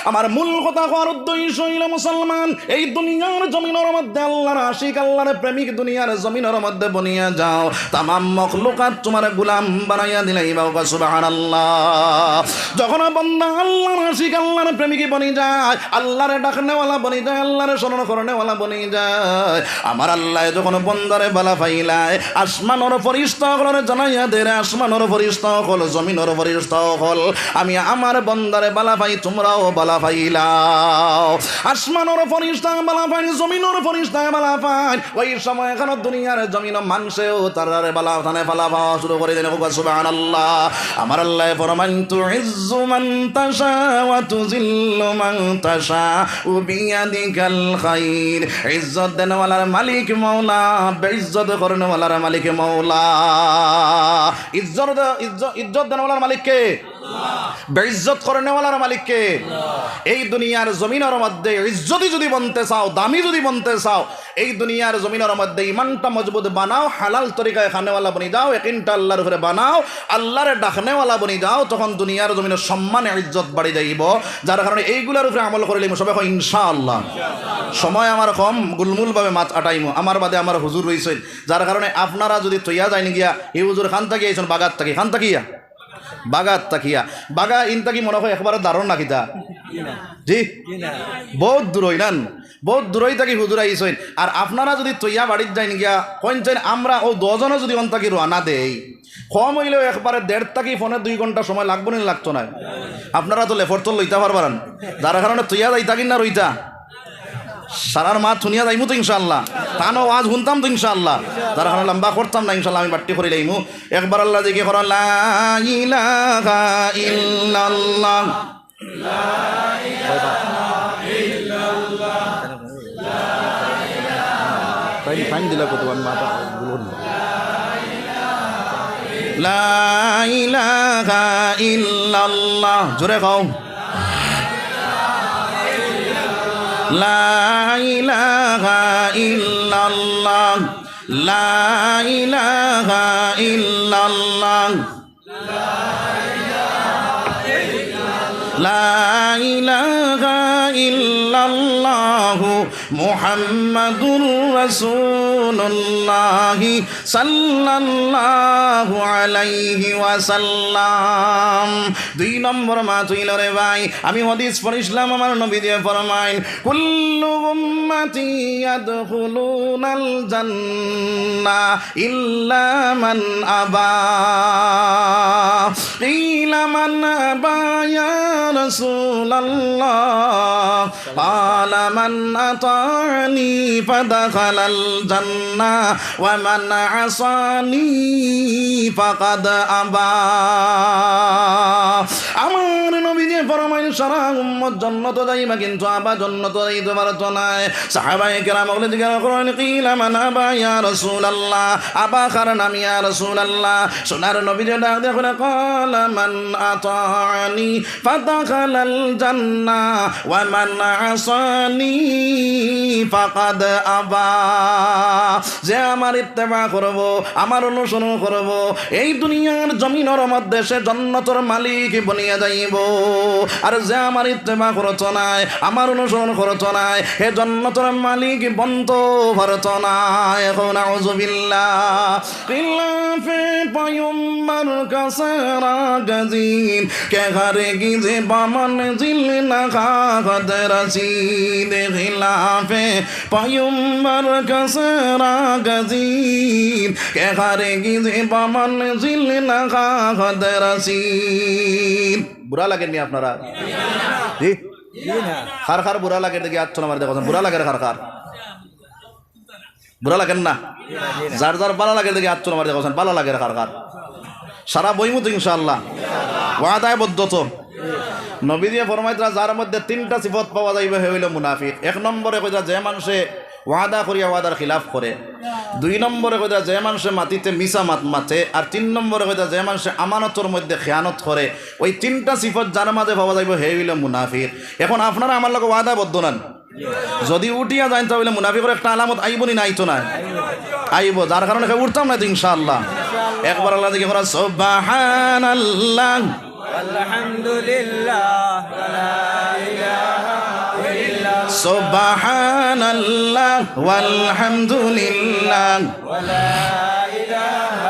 আমার মূল কথা কওয়ার উদ্দেশ্য অইলো, মুসলমান, এই দুনিয়ার জমিনর মধ্যে আল্লার আশিক, আল্লার প্রেমিক দুনিয়ার জমিনর মধ্যে বনিয়া যাও, তামাম মখলুকাত তুমারে গুলাম বানাইয়া দিলাইবা। কও সুবহানাল্লাহ। যখন বন্দা আল্লার আশিক, আল্লার প্রেমিক বনি যায়, আল্লারে ডাকনেওয়ালা বনি যায়, আল্লারে স্মরণ করনেওয়ালা বনি যায়, আমার আল্লায় যখন বন্দারে বালা পাইলায়, আসমানর ফিরিস্তা অকলরে জানাইয়া দেয়, "রে আসমানর ফিরিস্তা অকল, জমিনর ফিরিস্তা অকল, আমি আমার বন্দারে বালা পাই, তুমরাও বালা পাইলাও।" আসমানর ফিরিস্তা বালা পাইন, জমিনর ফিরিস্তা বালা পাইন। ওই সময় এখানো দুনিয়ার জমিনো মানষেও তারারে বালা, তানে বালা পাওয়া শুরু করি দেন। কও সুবহানাল্লাহ। আমার আল্লায় ফরমাইন, "তুইজ্জু মান তাশা ওয়া তুযিল্লু মান তাশা বিয়াদিকাল খাইর।" ইজ্জত দেনেওয়ালার মালিক মওলা, বেইজ্জত করনেওয়ালার মালিক মওলা। ইজ্জত দে-, ইজ্জ-, ইজ্জত দেনেওয়ালার মালিক কে? বেইজ্জত করনেওয়ালার মালিক কে? এই দুনিয়ার জমিনর মধ্যে ইজ্জতি যুদি বনতে চাও, দামি যুদি বনতে চাও, এই দুনিয়ার জমিনর মধ্যে ইমানটা মজবুত বানাও, হালাল তরিকায় খানেওয়ালা বনি যাও, একিনটা আল্লার উপরে বানাও, আল্লারে ডাকনেওয়ালা বনি যাও, তখন দুনিয়ার জমিনর সম্মান ইজ্জত বাড়ি যাইবো। যার কারণে এইগুলার উপরে আমল করিলিমু সবে কও ইনশাআল্লাহ। সময় আমার কম, গুলমুলভাবে মাত আটাইমু, আমার বাদে আমার হুজুর রইছইন, যার কারণে আপনারা যুদি তৈয়া যাইন গিয়া, "ই হুজুর খান থাকি আইছইন, বাগাত থাকি, খান থাকিয়া?" বাগাত থাকিয়া। বাগা ইন থাকি মনে অয় একবারে দারুণ না কিতা? জি? বউত দূরই নান? বউত দূরই থাকি হুজুর আইছইন। আর আপনারা যুদি তৈয়া বাড়িত যাইন গিয়া, কইন চাইন আমরা অউ দশজনে যুদি অন থাকি রওয়ানা দেই, কম অইলেও একবারে দেড় থাকি পৌনে দুই ঘন্টা সময় লাগবো নি, লাগতো নায়? আপনারা তো লেফর তল লইতা পারবা নান। যার কারণে তৈয়া যাইতা কিনা রইতা? সারার মাত হুনিয়া যাইমু তো ইনশাআল্লাহ। তান ওয়াজ হুনতাম তো ইনশাআল্লাহ। যার কারণে লম্বা করতাম না ইনশাআল্লাহ, আমি বাট্টি করি লাইমু। একবার আল্লাহ জিকির করো, লা ইলাহা ইল্লাল্লাহ। ফাইন, ফাইন দিলা কত, আমি মাথা গুলো না। লা ইলাহা ইল্লাল্লাহ। জোরে কও। لا إله إلا الله. لا إله إلا الله. لا ইলাহা ইল্লাল্লাহু মুহাম্মাদুর রাসূলুল্লাহ সাল্লাল্লাহু আলাইহি ওয়াসাল্লাম। দুই নম্বর মাত অইলো রে ভাই, আমি হাদিস পড়ছিলাম, আমার নবীজি ফরমাইন, "কুল্লু উম্মতি ইয়াদখুলুনাল জান্নাহ ইল্লা মান আবা।" কিলা মান আবা ইয়া রাসূলুল্লাহ? قال من أطاعني فدخل الجنة ومن عصاني فقد أبى। আমার নবীজি ফরমাইন, সারা উম্মত জন্নতো যাইবা, কিন্তু আবা জন্নতো যাইতো পারতো নায়। সাহাবায়ে কেরাম অকলে জিজ্ঞাসা করইন, "কিলা মান আবা ইয়া রাসূলুল্লাহ?" আবা কার নাম ইয়া রাসূলুল্লাহ? সোনার নবীজি ডাক দিয়া কইরা, "قال من أطاعني فدخل الجنة ومن عصاني فقد أبى।" যে আমার ইত্তেবা করবো, আমার অনুসরণ করবো, এই দুনিয়ার জমিনর মধ্যে সে জন্নতর মালিক বনিয়া যাইবো। আর যে আমার ইত্তেবা করতো নায়, আমার অনুসরণ করতো নায়, হে জন্নতর মালিক বনতো পারতো নায়। কও নাউজুবিল্লাহ। خلاف پیغمبر کا سارا گزین، کہ ہرگز بمنزل نخواہد رسید۔ خلاف پیغمبر کا سارا گزین، کہ ہرگز بمنزل نخواہد رسید۔ বুরা লাগের নি আপনারার? জি? কার কার বুরা লাগের দেখি আত তুলা মারি দেখাছইন। বুরা লাগের কার কার? বুরা লাগের না? যার যার বালা লাগের দেখি আত তুলা মারি দেখাছইন। বালা লাগের কার কার? সারা বইমু তো ইনশাআল্লাহ। ওয়াদায় বদ্ধ তো। নবীজিয়ে ফরমাইতরা, যার মধ্যে তিনটা সিফত পাওয়া যাইবো, হে অইলো মুনাফিক। এক নম্বরে কইতরা, যে মানষে ওয়াদা করিয়া ওয়াদার খিলাফ করে। দুই নম্বরে কইতরা, যে মানষে মাতিতে মিছা মাত মাতে। আর তিন নম্বরে কইতরা, যে মানষে আমানতর মধ্যে খিয়ানত করে। ওই তিনটা সিফত যার মাঝে পাওয়া যাইবো, হে অইলো মুনাফিক। এখন আপনারা আমার লগে ওয়াদাবদ্ধ নানি? যদি উঠিয়া যাইন, তা অইলে মুনাফিকর একটা আলামত আইবো নি, না আইতো নায়? আইবো, যার কারণে কেউ উঠতাম না তো ইনশাআল্লাহ। একবার আল্লাহ দেখি করা, সুবহানাল্লাহ। والحمد لله ولا إله إلا الله। সুবহানাল্লাহ ওয়ালহামদুলিল্লাহ। ولا إله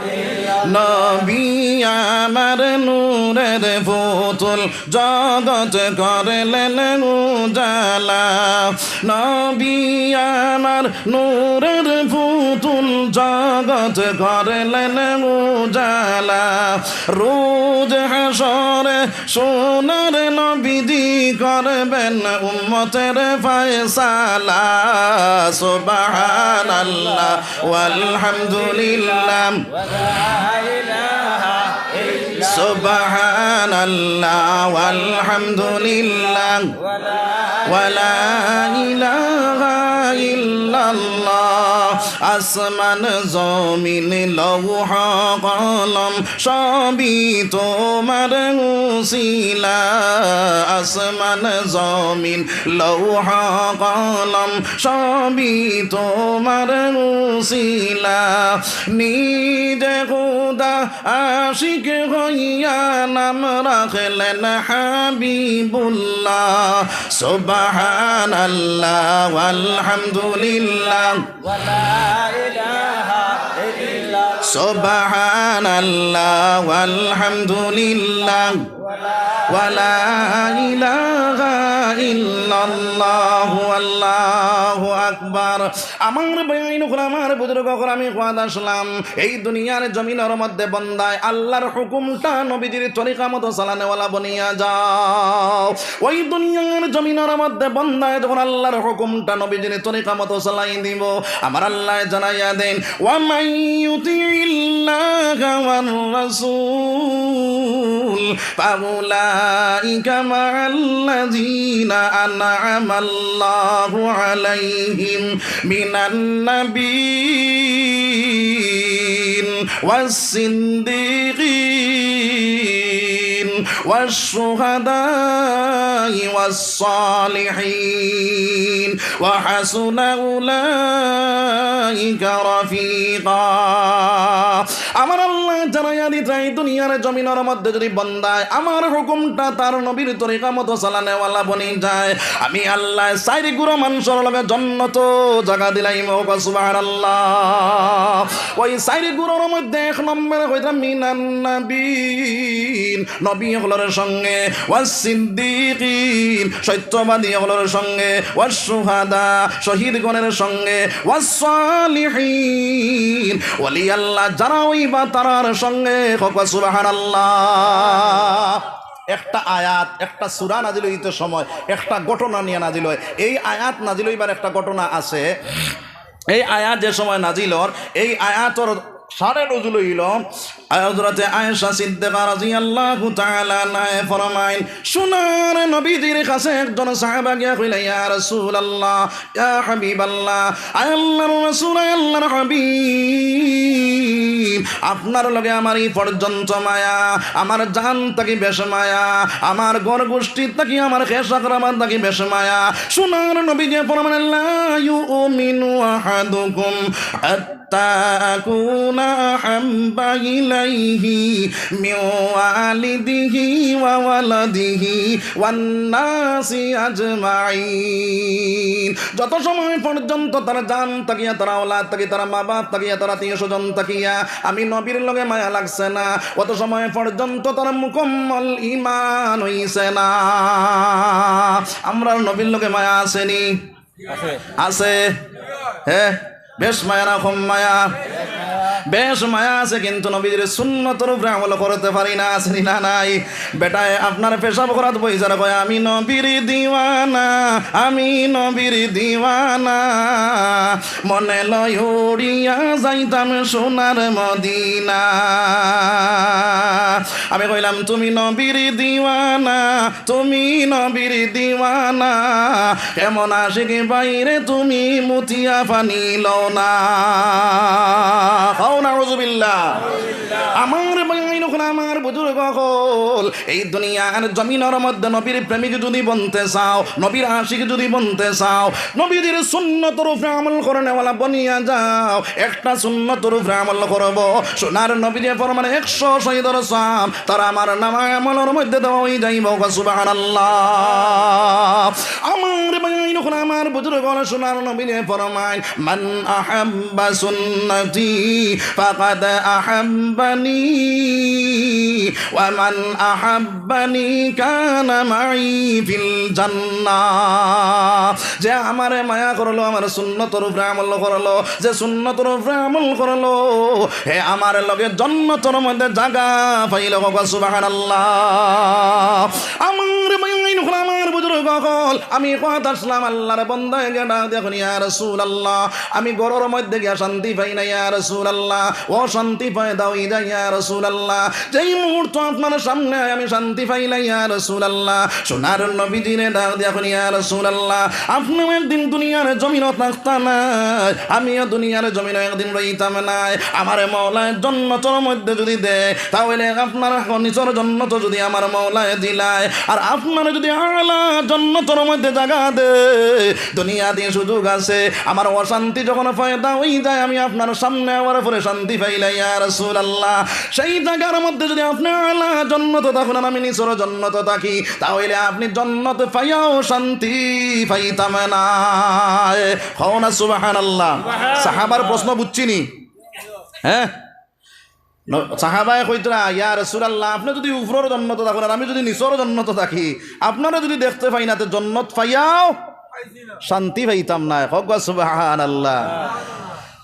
إلا الله। নবী আমার নূরের পুতুল, জগত করলেন উজালা। নবী আমার নূরের পুতুল, জগত করলেন উজালা। রোজ হাশরে সোনার নবীজি করবেন উম্মতের ফয়সালা। সুবহানাল্লাহ ওয়ালহামদুলিল্লাহ। সুবহানাল্লাহ ওয়ালহামদুলিল্লাহ। ওয়ালা ইলাহা ইল্লাল্লাহ। আসমান জমিন লৌহ কলম সবই তোমার উসিলা। আসমান জমিন লৌহ কলম সবই তোমার উসিলা। নিজে খুদা আশিক হইয়া নাম রাখলেন হাবিবুল্লাহ। সুবহানাল্লাহ ওয়ালহামদুলিল্লাহ। ولا إله إلا الله। সুবহানাল্লাহ ওয়ালহামদুলিল্লাহ। ولا إله إلا الله। আল্লাহু আকবার। আমার ভাইয়াইন অকল, আমার বুজুর্গ অকল, আমি কওয়াত আছলাম, এই দুনিয়ার জমিনর মধ্যে বন্দায় আল্লাহর হুকুমটা নবীজির তরিকা মতো চালানেওয়ালা বনিয়া যাও। ওই দুনিয়ার জমিনর মধ্যে বন্দায় যখন আল্লাহর হুকুমটা নবীজির তরিকা মতো চালাই দিবো, আমার আল্লায় জানাইয়া দেইন, ومن يطع الله والرسول فأولئك مع الذين أنعم الله عليهم من النبيين والصديقين والشهداء والصالحين وحسن أولئك رفيقا। আমার আল্লায় জানাইয়া দিতা, এই দুনিয়ার জমিনর মধ্যে যুদি বন্দায় আমার হুকুমটা তার নবীর তরিকা মতো চালানেওয়ালা বনি যায়, আমি আল্লায় চাইর গুরু মানষর লগে জন্নতো জাগা দিলাইমু। কও সুবহানাল্লাহ। ওই চাইর গুরুর মধ্যে এক নম্বরে কইতা মিনান নাবিয়্যিন, নবী অকলর সঙ্গে, ওয়াস সিদ্দিকিন, সত্যবাদী অকলর সঙ্গে, ওয়াস শুহাদা, শহীদগণের সঙ্গে, ওয়াস সালিহিন, ওলি আল্লাহ যারা অইবা তারার সঙ্গে। কও সুবহানাল্লাহ। একটা আয়াত, একটা সূরা নাজিল অইতে সময় একটা ঘটনা নিয়া নাজিল অয়। এই আয়াত নাজিল অইবার একটা ঘটনা আছে। এই আয়াত যে সময় নাজিল অর, এই আয়াতর শানে নুজুল অইলো, হযরতে আয়েশা সিদ্দিকা রাদিয়াল্লাহু তাআলা আনহায় ফরমাইন, সোনার নবীজির কাছে একজন সাহাবা গিয়া কইলা, "ইয়া রাসূলুল্লাহ, ইয়া হাবিবাল্লাহ, আয় আল্লাহর রাসূল, আয় আল্লাহর হাবিব, আপনার লগে আমার ই পর্যন্ত মায়া, আমার জান থাকি বেশ মায়া, আমার ঘর গোষ্ঠী থাকি, আমার খেশ আকরাবাদ থাকি বেশ মায়া।" সোনার নবীজি ফরমাইন, "লা ইউমিনু আহাদুকুম হাত্তা আকুনা আহাব্বা ইলাইহি মিন ওয়ালিদিহি ওয়া ওয়ালাদিহি ওয়ান নাসি আজমাইন।" যত সময় পর্যন্ত তার জান থাকিয়া, তার আওলাদ থাকিয়া, তার মা বাপ থাকিয়া, তার আত্মীয় স্বজন থাকিয়া আমি নবীর লগে মায়া লাগছে না, অত সময় পর্যন্ত তার মুকম্মল ঈমান অইছে না। আমরার নবীর লগে মায়া আছে নি? আছে। আছে। হে, বেশ মায়া না কম মায়া? বেশ মায়া আছে, কিন্তু নবীজির সুন্নতর উপরে আমল করতে পারি না, আছে নি না নাই? বেটায় আপনার পেশাব করাত বইছার কয়, "আমি নবীর দিওয়ানা, আমি নবীর দিওয়ানা, মনে লয় উড়িয়া যাইতাম সোনার মদিনা।" আমি কইলাম, "তুমি নবীর দিওয়ানা, তুমি নবীর দিওয়ানা, কেমন আশিক বাইরে তুমি মুতিয়া পানি লও না।" কও নাউজুবিল্লাহ। আমার ভাইয়াইন অকল, আমার বুজুর্গ অকল, এই দুনিয়ার জমিনর মধ্যে নবীর প্রেমিক যুদি বনতে চাও, নবীর আশিক যুদি বনতে চাও, নবীজির সুন্নতর উপরে আমল করনেওয়ালা বনিয়া যাও। একটা সুন্নতর উপরে আমল করবো। সোনার নবীজি ফরমাইন, একশো শহীদর সওয়াব তার আমার নামায় আমলর মধ্যে দেওয়া অইযাইবো। সুবহানাল্লাহ। আমার ভাইয়াইন অকল, আমার বুজুর্গ অকল, সোনার নবীজি ফরমাইন, "মান আহাব্বা সুন্নতি ফাকাদ আহাব্বানি, ওয়া মান আহাব্বানি কানা মাই ফিল জান্নাহ।" যে আমারে মায়া করলো, আমার সুন্নতর উপরে আমল করলো, যে সুন্নতর উপরে আমল করলো, হে আমার লগে জন্নতর মধ্যে জাগা পাইলো। কও সুবহানাল্লাহ। আমার ভাইয়াইন অকল, আমার বুজুর্গ অকল, আমি কওয়াত আসলাম, আল্লাহর বন্দায় গিয়া ডাক দিয়া কইন, "ইয়া রাসূলুল্লাহ, আমি ঘরর মধ্যে গিয়া শান্তি পাই না, ইয়া রাসূলুল্লাহ, অশান্তি পয়দা অইযায়, ইয়া রাসূলুল্লাহ। যেই মুহূর্ত আপনার সামনে আই আমি শান্তি পাই না, ইয়া রাসূলুল্লাহ।" সোনার নবীজিরে ডাক দিয়া কইন, "ইয়া রাসূলুল্লাহ, আপনেও একদিন দুনিয়ার জমিনো থাকতা নায়, আমিও দুনিয়ার জমিনো একদিন রইতাম নায়। আমারে মওলায় জন্নতর মধ্যে যুদি দেয়, তা অইলে আপনার নিজর জন্নত যুদি আমার মওলায় দিলায়, আর আপনারে যুদি আলা জন্নতর মধ্যে জাগা দেয়, দুনিয়াত ই সুযোগ আছে, আমার অশান্তি যখন পয়দা অইযায়, আমি আপনার সামনে আওয়ার পরে শান্তি পাইলাই, ইয়া রাসূলুল্লাহ। সেই জাগার মধ্যে যুদি আপনে আলা জন্নত থাকইন আর আমি নিজর জন্নত থাকি, তা অইলে আপনে জন্নত পাইয়াও শান্তি পাইতাম নায়।" কও না সুবহানাল্লাহ। সাহাবার প্রশ্ন বুঝছইন নি? হ্যাঁ? ন-, সাহাবায়ে কইতরা, "ইয়া রাসূলুল্লাহ, আপনে যুদি উপরর জন্নত থাকইন আর আমি যুদি নিচর জন্নত থাকি, আপনারে যুদি দেখতে পাই না, তে জন্নত পাইয়াও শান্তি পাইতাম নায়।" কও সুবহানাল্লাহ।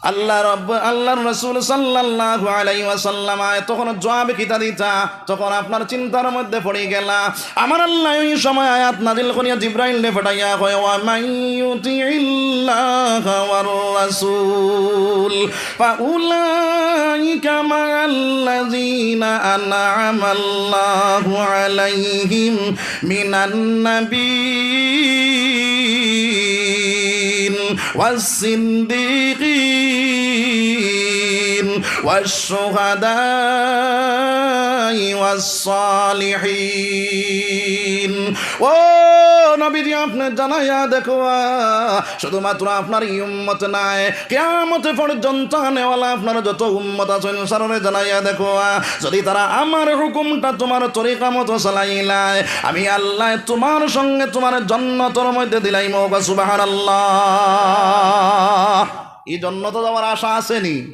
আল্লাহ রব্ব-, আল্লাহর রাসূল সাল্লাল্লাহু আলাইহি ওয়াসাল্লাম আয় তখন জবাব কিতা দিতা? তখন আপনার চিন্তার মধ্যে পড়ি গেলা। আমার আল্লায় ওই সময় আয়াত নাজিল করিয়া জিব্রাইলরে পাঠাইয়া কয়, "ওয়া মান ইউতিইল্লাহা ওয়ার রাসূল ফাউলাইকা মাআল্লাযীনা আনআমাল্লাহু আলাইহিম মিনান নাবিয়্যিন ওয়াস সিদ্দিকিন ওয়াশ শুহাদাই ওয়াস সালিহিন।" ও নবীজি, আপনে জানাইয়া দেখো, আ, শুধুমাত্র আপনার এই উম্মত নায়, কিয়ামত পর্যন্ত আনেওয়ালা আপনার যত উম্মত আছইন, সারারে জানাইয়া দেখো, আ, যদি তারা আমার হুকুমটা তুমার তরিকা মতো চালাইলায়, আমি আল্লায় তুমার সঙ্গে তুমারে জন্নতর মধ্যে দিলাইমু। সুবহানাল্লাহ। ই জন্নতো যাওয়ার আশা আছে নি?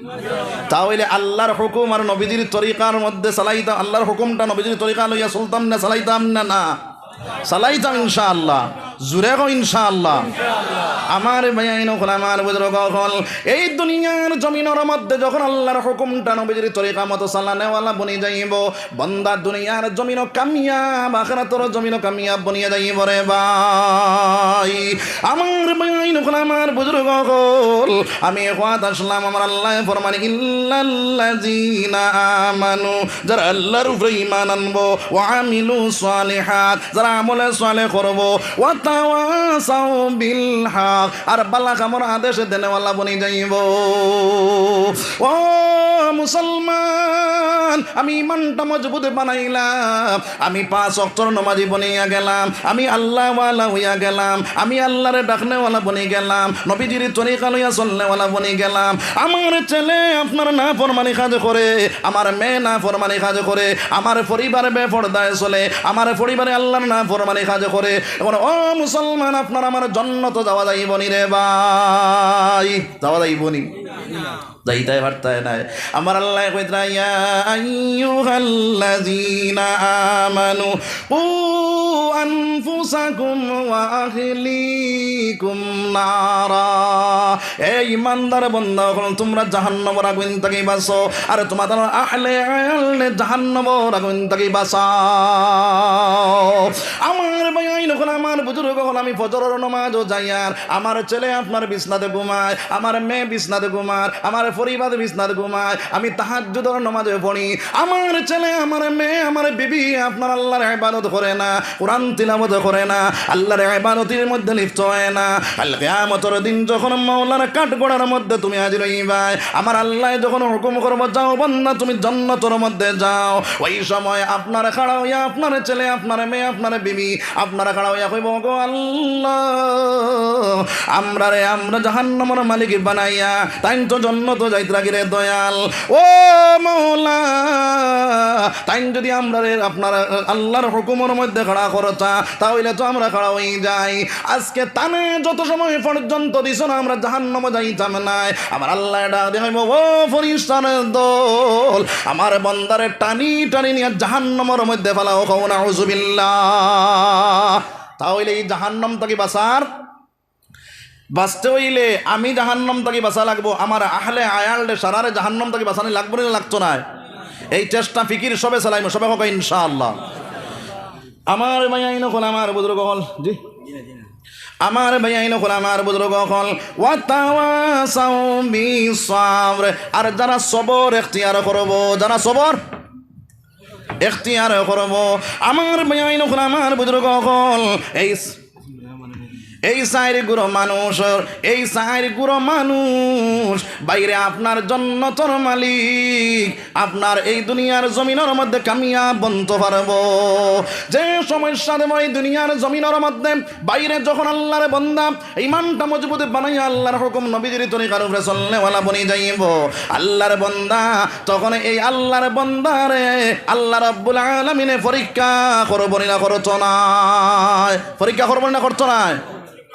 তা অইলে আল্লার হুকুম আর নবীজির তরিকার মধ্যে চালাইতাম, আল্লার হুকুমটা নবীজির তরিকা লইয়া চলতাম না, চালাইতাম না, না? চালাইতাম ইনশাআল্লাহ। জুরে কও ইনশাআল্লাহ। আমার ভাইয়াইন অকল, আমার বুজুর্গ অকল, এই দুনিয়ার জমিনর মধ্যে যখন আল্লার হুকুমটা নবীজির তরিকা মতো চালানেওয়ালা বনি যাইবো, বন্দা দুনিয়ার জমিনো কামিয়াব, আখিরাতর জমিনো কামিয়াব বনিয়া যাইবো রে ভাই। আমার ভাইয়াইন অকল, আমার বুজুর্গ অকল, আমি এ কথা শুনলাম, আমার আল্লায় ফরমান, "ইল্লাল্লাযীনা আমানু", যারা আল্লার উপরে ঈমান আনবো, "ওয়া আমিলু সালিহাত", যারা আমলে সালেহ করবো, "ওয়া তাওয়াসাউ বিল হক", আর বালা কামর আদেশ দেনেওয়ালা বনি যাইবো। ও মুসলমান, আমি ইমানটা মজবুত বানাইলাম, আমি পাঁচ ওয়াক্তর নমাজি বনিয়া গেলাম, আমি আল্লাওয়ালা অইয়া গেলাম, আমি আল্লারে ডাকনেওয়ালা বনি গেলাম, নবীজির তরিকা লইয়া চলনেওয়ালা বনি গেলাম। আমার ছেলে আপনার নাফরমানি কাজ করে, আমার মেয়ে নাফরমানি কাজ করে, আমার পরিবার বেপর্দায় চলে, আমার পরিবারে আল্লার নাফরমানি কাজ করে। এখন ও মুসলমান, আপনার আমার জন্নতো যাওয়া যাইবো নি রে ভাই? যাওয়া যাইবো নি? যাইতায় পারতায় নায়। আমার আল্লায় কইতরা, "ইয়া আইয়ুহাল্লাযীনা আমানু কু আনফুসাকুম ওয়া আহলিকুম নারা।" এ ইমানদার বন্দা অকল, তুমরা জাহান্নামর আগুইন থাকি বাঁচো, আর তুমার আহলে আয়ালরে জাহান্নামর আগুইন থাকি বাঁচাও। আমার ভাইয়াইন অকল, আমার বুজুর্গ অকল, আমি ফজরর নমাজো যাইয়ার, আমার ছেলে আপনার বিছনাত ঘুমায়, আমার মেয়ে বিছনাত ঘুমার, আমার পরিবার বিছনাত ঘুমায়, আমি তাহাজ্জুদর নমাজে পড়ি, আমার ছেলে, আমার মেয়ে, আমার বিবি আপনার আল্লার ইবাদত করে না, কোরআন তিলাওয়াত করে না, আল্লার ইবাদতির মধ্যে লিপ্ত অয় না। কাল কিয়ামতর দিন যখন মাওলার কাঠগড়ার মধ্যে তুমি হাজির অইবায়, আমার আল্লায় যখন হুকুম করবো, "যাও বান্দা, তুমি জন্নতর মধ্যে যাও", ওই সময় আপনার খাড়া অইয়া আপনার ছেলে, আপনার মেয়ে, আপনার বিবি আপনারা খাড়া অইয়া কইবো, "গো আল্লাহ, আমরারে আমরা জাহান্নামর মালিক বানাইয়া, তাইন তো জন্নতো যাইতরা গি রে দয়াল। ও মওলা, তাইন যদি আমরারে আপনার আল্লার হুকুমর মধ্যে খাড়া করতা, তা অইলে তো আমরা খাড়া অই যাই। আজকে তানে যত সময় পর্যন্ত দিছো না, আমরা জাহান্নামো যাইতাম নায়।" আমার আল্লায় ডাক দিয়া কইবো, "ও ফিরিস্তার দল, আমার বন্দারে টানি টানি নিয়া জাহান্নামর মধ্যে ফালাও, কও নাউজুবিল্লাহ।" তা অইলে ই জাহান্নাম থাকি বাঁচার, বাঁচতে অইলে আমি জাহান্নাম থাকি বাঁচা লাগবো, আমার আহলে আয়ালরে সারারে জাহান্নাম থাকি বাঁচানি লাগবো নি না লাগতো নায়? এই চেষ্টা ফিকির সবে চালাইমু, সবে কউক্কা ইনশাআল্লাহ। আমার ভাইয়াইন অকল, আমার বুজুর্গ অকল, জি, আমার ভাইয়াইন অকল, আমার বুজুর্গ অকল, ওয়া তাওয়াসাউ বিস সাবর, আর যারা সবর এখতিয়ার করবো, যারা সবর এখতিয়ার করবো, আমার ভাইয়াইন অকল, আমার বুজুর্গ অকল, এই, এই চাইর গুরু মানুষ, এই চাইর গুরু মানুষ বাইরে আপনার জন্নতর মালিক, আপনার এই দুনিয়ার জমিনর মধ্যে কামিয়াব বনতো পারবো। যে সমস্যা দেব এই দুনিয়ার জমিনর মধ্যে, বাইরে যখন আল্লার বন্দা ইমানটা মজবুত বানাইয়া আল্লার হুকুম নবীজির তরিকার উপরে চলনেওয়ালা বনি যাইবো আল্লার বন্দা, তখন এই আল্লার বন্দারে আল্লা রাব্বুল আলামিনে পরীক্ষা করবো নি না করতো নায়? পরীক্ষা করবো নি না করতো নায়?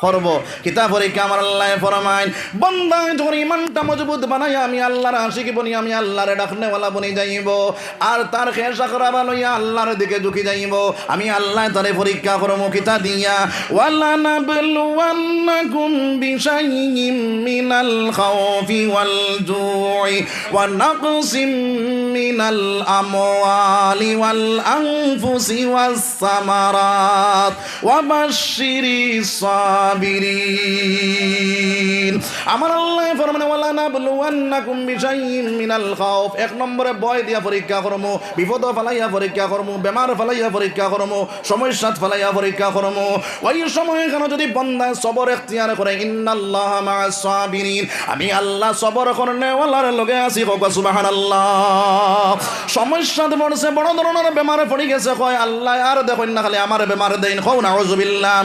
করবো। কিতা পরীক্ষা? আমার আল্লায় ফরমাইন, বন্দায় যখন ইমানটা মজবুত বানাইয়া আমি আল্লার আশিক বনি, আমি আল্লারে ডাকনেওয়ালা বনি যাইবো, আর তার খেশ আখরাবা লইয়া আল্লার দিকে ঝুঁকি যাইবো, আমি আল্লায় তারে পরীক্ষা করমু কিতা দিয়া? "ওয়ালানাবলুওয়ান্নাকুম বিশাইইম মিনাল খাউফি ওয়াল জুই ওয়া নাকসিম মিনাল আমওয়ালি ওয়াল আনফুসি ওয়াস সামারাত ওয়া বাশশিরিস সাবিরিন।" আমার আল্লায় ফরমাইন, "ওয়ালানাবলুওয়ান্নাকুম বিশাইইম মিনাল খাউফ।" এক নম্বরে ভয় দিয়া পরীক্ষা করমু, বিপদো ফালাইয়া পরীক্ষা করমু, বেমার ফালাইয়া পরীক্ষা করমু, সমস্যাত ফালাইয়া পরীক্ষা করমু। ওই সময় কেন যদি বন্দায় সবর এখতিয়ার করে, "ইন্নাল্লাহা মাআস সাবিরিন", আমি আল্লাহ সবর করনেওয়ালার লগে আছি, কউক্কা সুবহানাল্লাহ। সমস্যাত পড়ছে, বড় ধরনর বেমারে পড়ি গেছে, কয়, "আল্লায় আর দেখইন না, খালি আমারে বেমার দেইন", কও নাউজুবিল্লাহ।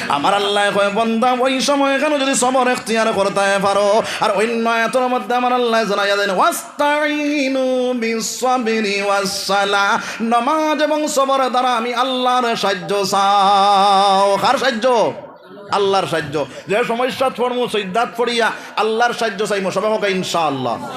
আমার আল্লায় কয়, বন্দা, ওই সময়খানো যুদি সবর এখতিয়ার করতায় পারো, আর অইন্য আয়াতর মধ্যে আমার আল্লায় জানাইয়া দেন, "ওয়াস্তাইনু বিসসাবরি ওয়াসসালাহ", নমাজ এবং সবর দ্বারা আমি আল্লার সাইয্য চাও। কার সাইয্য? আল্লার সাইয্য। যে সমস্যাত পড়মু, সইজদাত পড়িয়া আল্লার সাইয্য চাইমু। সবে কউক্কা ইনশাআল্লাহ।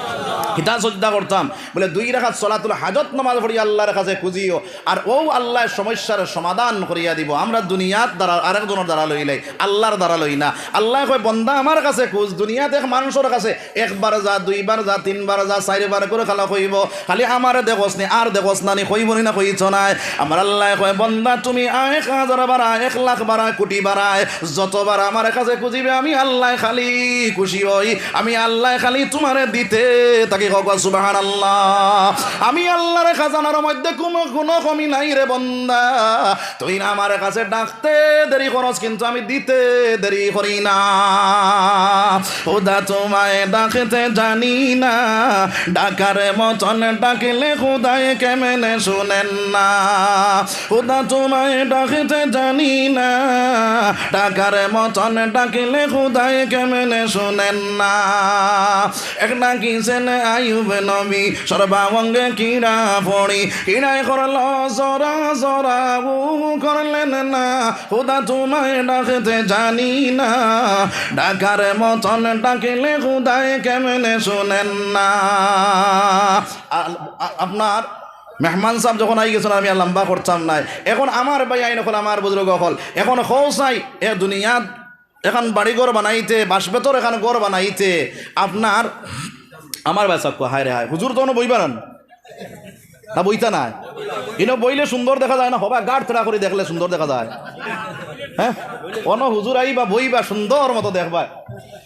কিতা সইজদা করতাম? বলে, দুই রাকাত সলাতুল হাজত নমাজ পড়িয়া আল্লার কাছে খুজিও, আর অউ আল্লায় সমস্যার সমাধান করিয়া দিবো। আমরা দুনিয়াত দ্বারা, আরেকজনর দ্বারা লইলাই, আল্লার দ্বারা লই না। আল্লায় কয়, বন্দা, আমার কাছে খুজ, দুনিয়াত এক মানষর কাছে একবার যা, দুইবার যা, তিনবার যা, চাইরবার করি খালি কইবো, "খালি আমারে দেখোস নি, আর দেখোস না নি?" কইবো নি না, কইতো নায়? আমার আল্লায় কয়, বন্দা, তুমি আয় এক হাজার বার আয়, এক লাখ বার আয়, কুটি বার আয়, যতবার আমার কাছে খুজিবে, আমি আল্লায় খালি খুশি অই, আমি আল্লায় খালি তুমারে দিতে থাকি। কউক্কা সুবহানাল্লাহ। আমি আল্লার খাজানার মধ্যে কুনু, কুনু কমি নাই রে বন্দা। তুই না আমার কাছে ডাকতে দেরি করস, কিন্তু আমি দিতে দেরি করি না। খুদা তোমায় ডাকতে জানি না, ডাকার মতন ডাকলে খুদায় কেমনে শুনেন না? খুদা তোমায় ডাকতে জানি না, ডাকার মতন ডাকলে খুদায় কেমনে শুনেন না? এক ডাকিছেন আইয়ুব নবী, সর্বাঙ্গে কিড়া পড়ি, কিড়ায় করল জরা জরা, উ করলেন না। খুদা তোমায় ডাকতে জানি না, ডাকার মতন ডাকলে খুদায় কেমনে শুনেন না? আ-, আ-, আপনার মেহমান সাব যখন আই গেছইন, আমি আর লম্বা করতাম নায়। এখন আমার ভাইয়াইন অকল, আমার বুজুর্গ অকল, এখন কও চাই, এ দুনিয়াত এখান বাড়ি ঘর বানাইতে, বাঁশ বেতর এখান ঘর বানাইতে আপনার, আমার ভাই সাব কয়, হায় রে হায়, হুজুর তো অনো বইবা না, না বইতা নায়। ইনো বইলে সুন্দর দেখা যায় না, হবা গাড় তেড়া করি দেখলে সুন্দর দেখা যায়। হ্যাঁ, অনো হুজুর আইবা, বইবা, সুন্দর মতো দেখবা।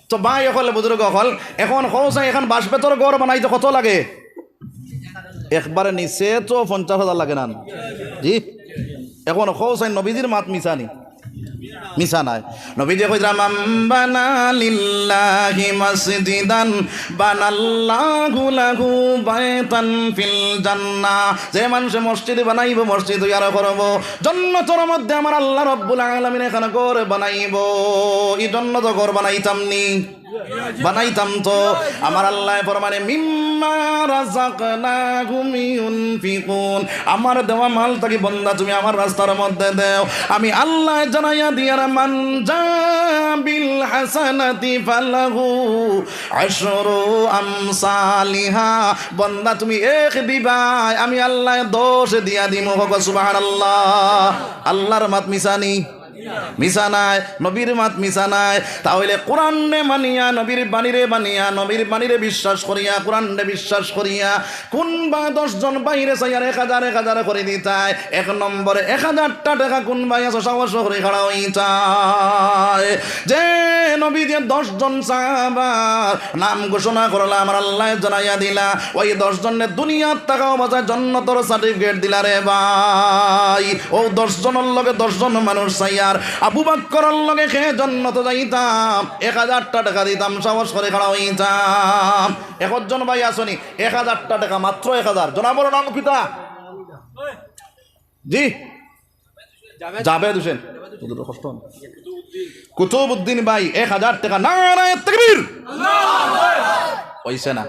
তো ভাই অকল, বুজুর্গ অকল, এখন কও চাই, এখান বাঁশ বেতর ঘর বানাইতে কত লাগে? একবারে নিচে তো পঞ্চাশ হাজার লাগে না? জি। এখন কও চাই, নবীজির মাত মিছা নি? মিছা নায়। নবীজিয়ে কইরা, "মান বানা লিল্লাহি মাসজিদান বানাল্লাহু লাহু বাইতান ফিল জান্নাহ।" যে মানষে মসজিদ বানাইবো, মসজিদ তৈয়ার করবো, জন্নতর মধ্যে আমার আল্লাহ রাব্বুল আলামিন এখান ঘর বানাইবো। ই জন্নতো ঘর বানাইতাম নি? বানাইতাম তো। আমার আল্লায় ফরমানে, "মিম্মা রাযাকনাহুম ইউনফিকুন।" আমার দেওয়া মাল থাকি বন্দা তুমি আমার রাস্তার মধ্যে দেও। আমি আল্লায় জানাইয়া দিয়ার, "মান জা বিল হাসানাতি ফালাহু আশরু আমসালিহা।" বন্দা তুমি এক দিবায়, আমি আল্লায় দশ দিয়া দিমু। কউক্কা সুবহানাল্লাহ। আল্লার মাত মিছা নি? মিছা নায়, নবীর মাত মিছা নায়। তা অইলে কোরআনরে মানিয়া, নবীর বাণীরে মানিয়া, নবীর বাণীরে বিশ্বাস করিয়া, কোরআনরে বিশ্বাস করিয়া, কুনবা দশ জন ভাইরে চাইয়ার এক হাজার, এক হাজার করি দিতায়। এক নম্বরে এক হাজারটা টেকা কুন ভাই আছো, সাহস করি খাড়া অইতায়। যে নবীজিয়ে দশ জন সাহাবার নাম ঘোষণা করলা, আমার আল্লায় জানাইয়া দিলা, ওই দশ জনরে দুনিয়াত থাকা অবস্থায় জন্নতর certificate দিলা রে ভাই। অউ দশ জনর লগে দশ জন মানুষ চাইয়ার, আবু বক্করর লগে কে জন্নতো যাইতাম, এক হাজারটা টেকা দিতাম, সাহস করি খাড়া অইতাম। একজন ভাই আছো নি, এক হাজারটা টেকা, মাত্র এক হাজার। জনাবর নাম কিতা? জি, জাভেদ হোসেন। হুজুর, কষ্ট অয়। কুতুবউদ্দিন ভাই, এক হাজার টেকা। নারায়ে তাকবীর। অইছে না?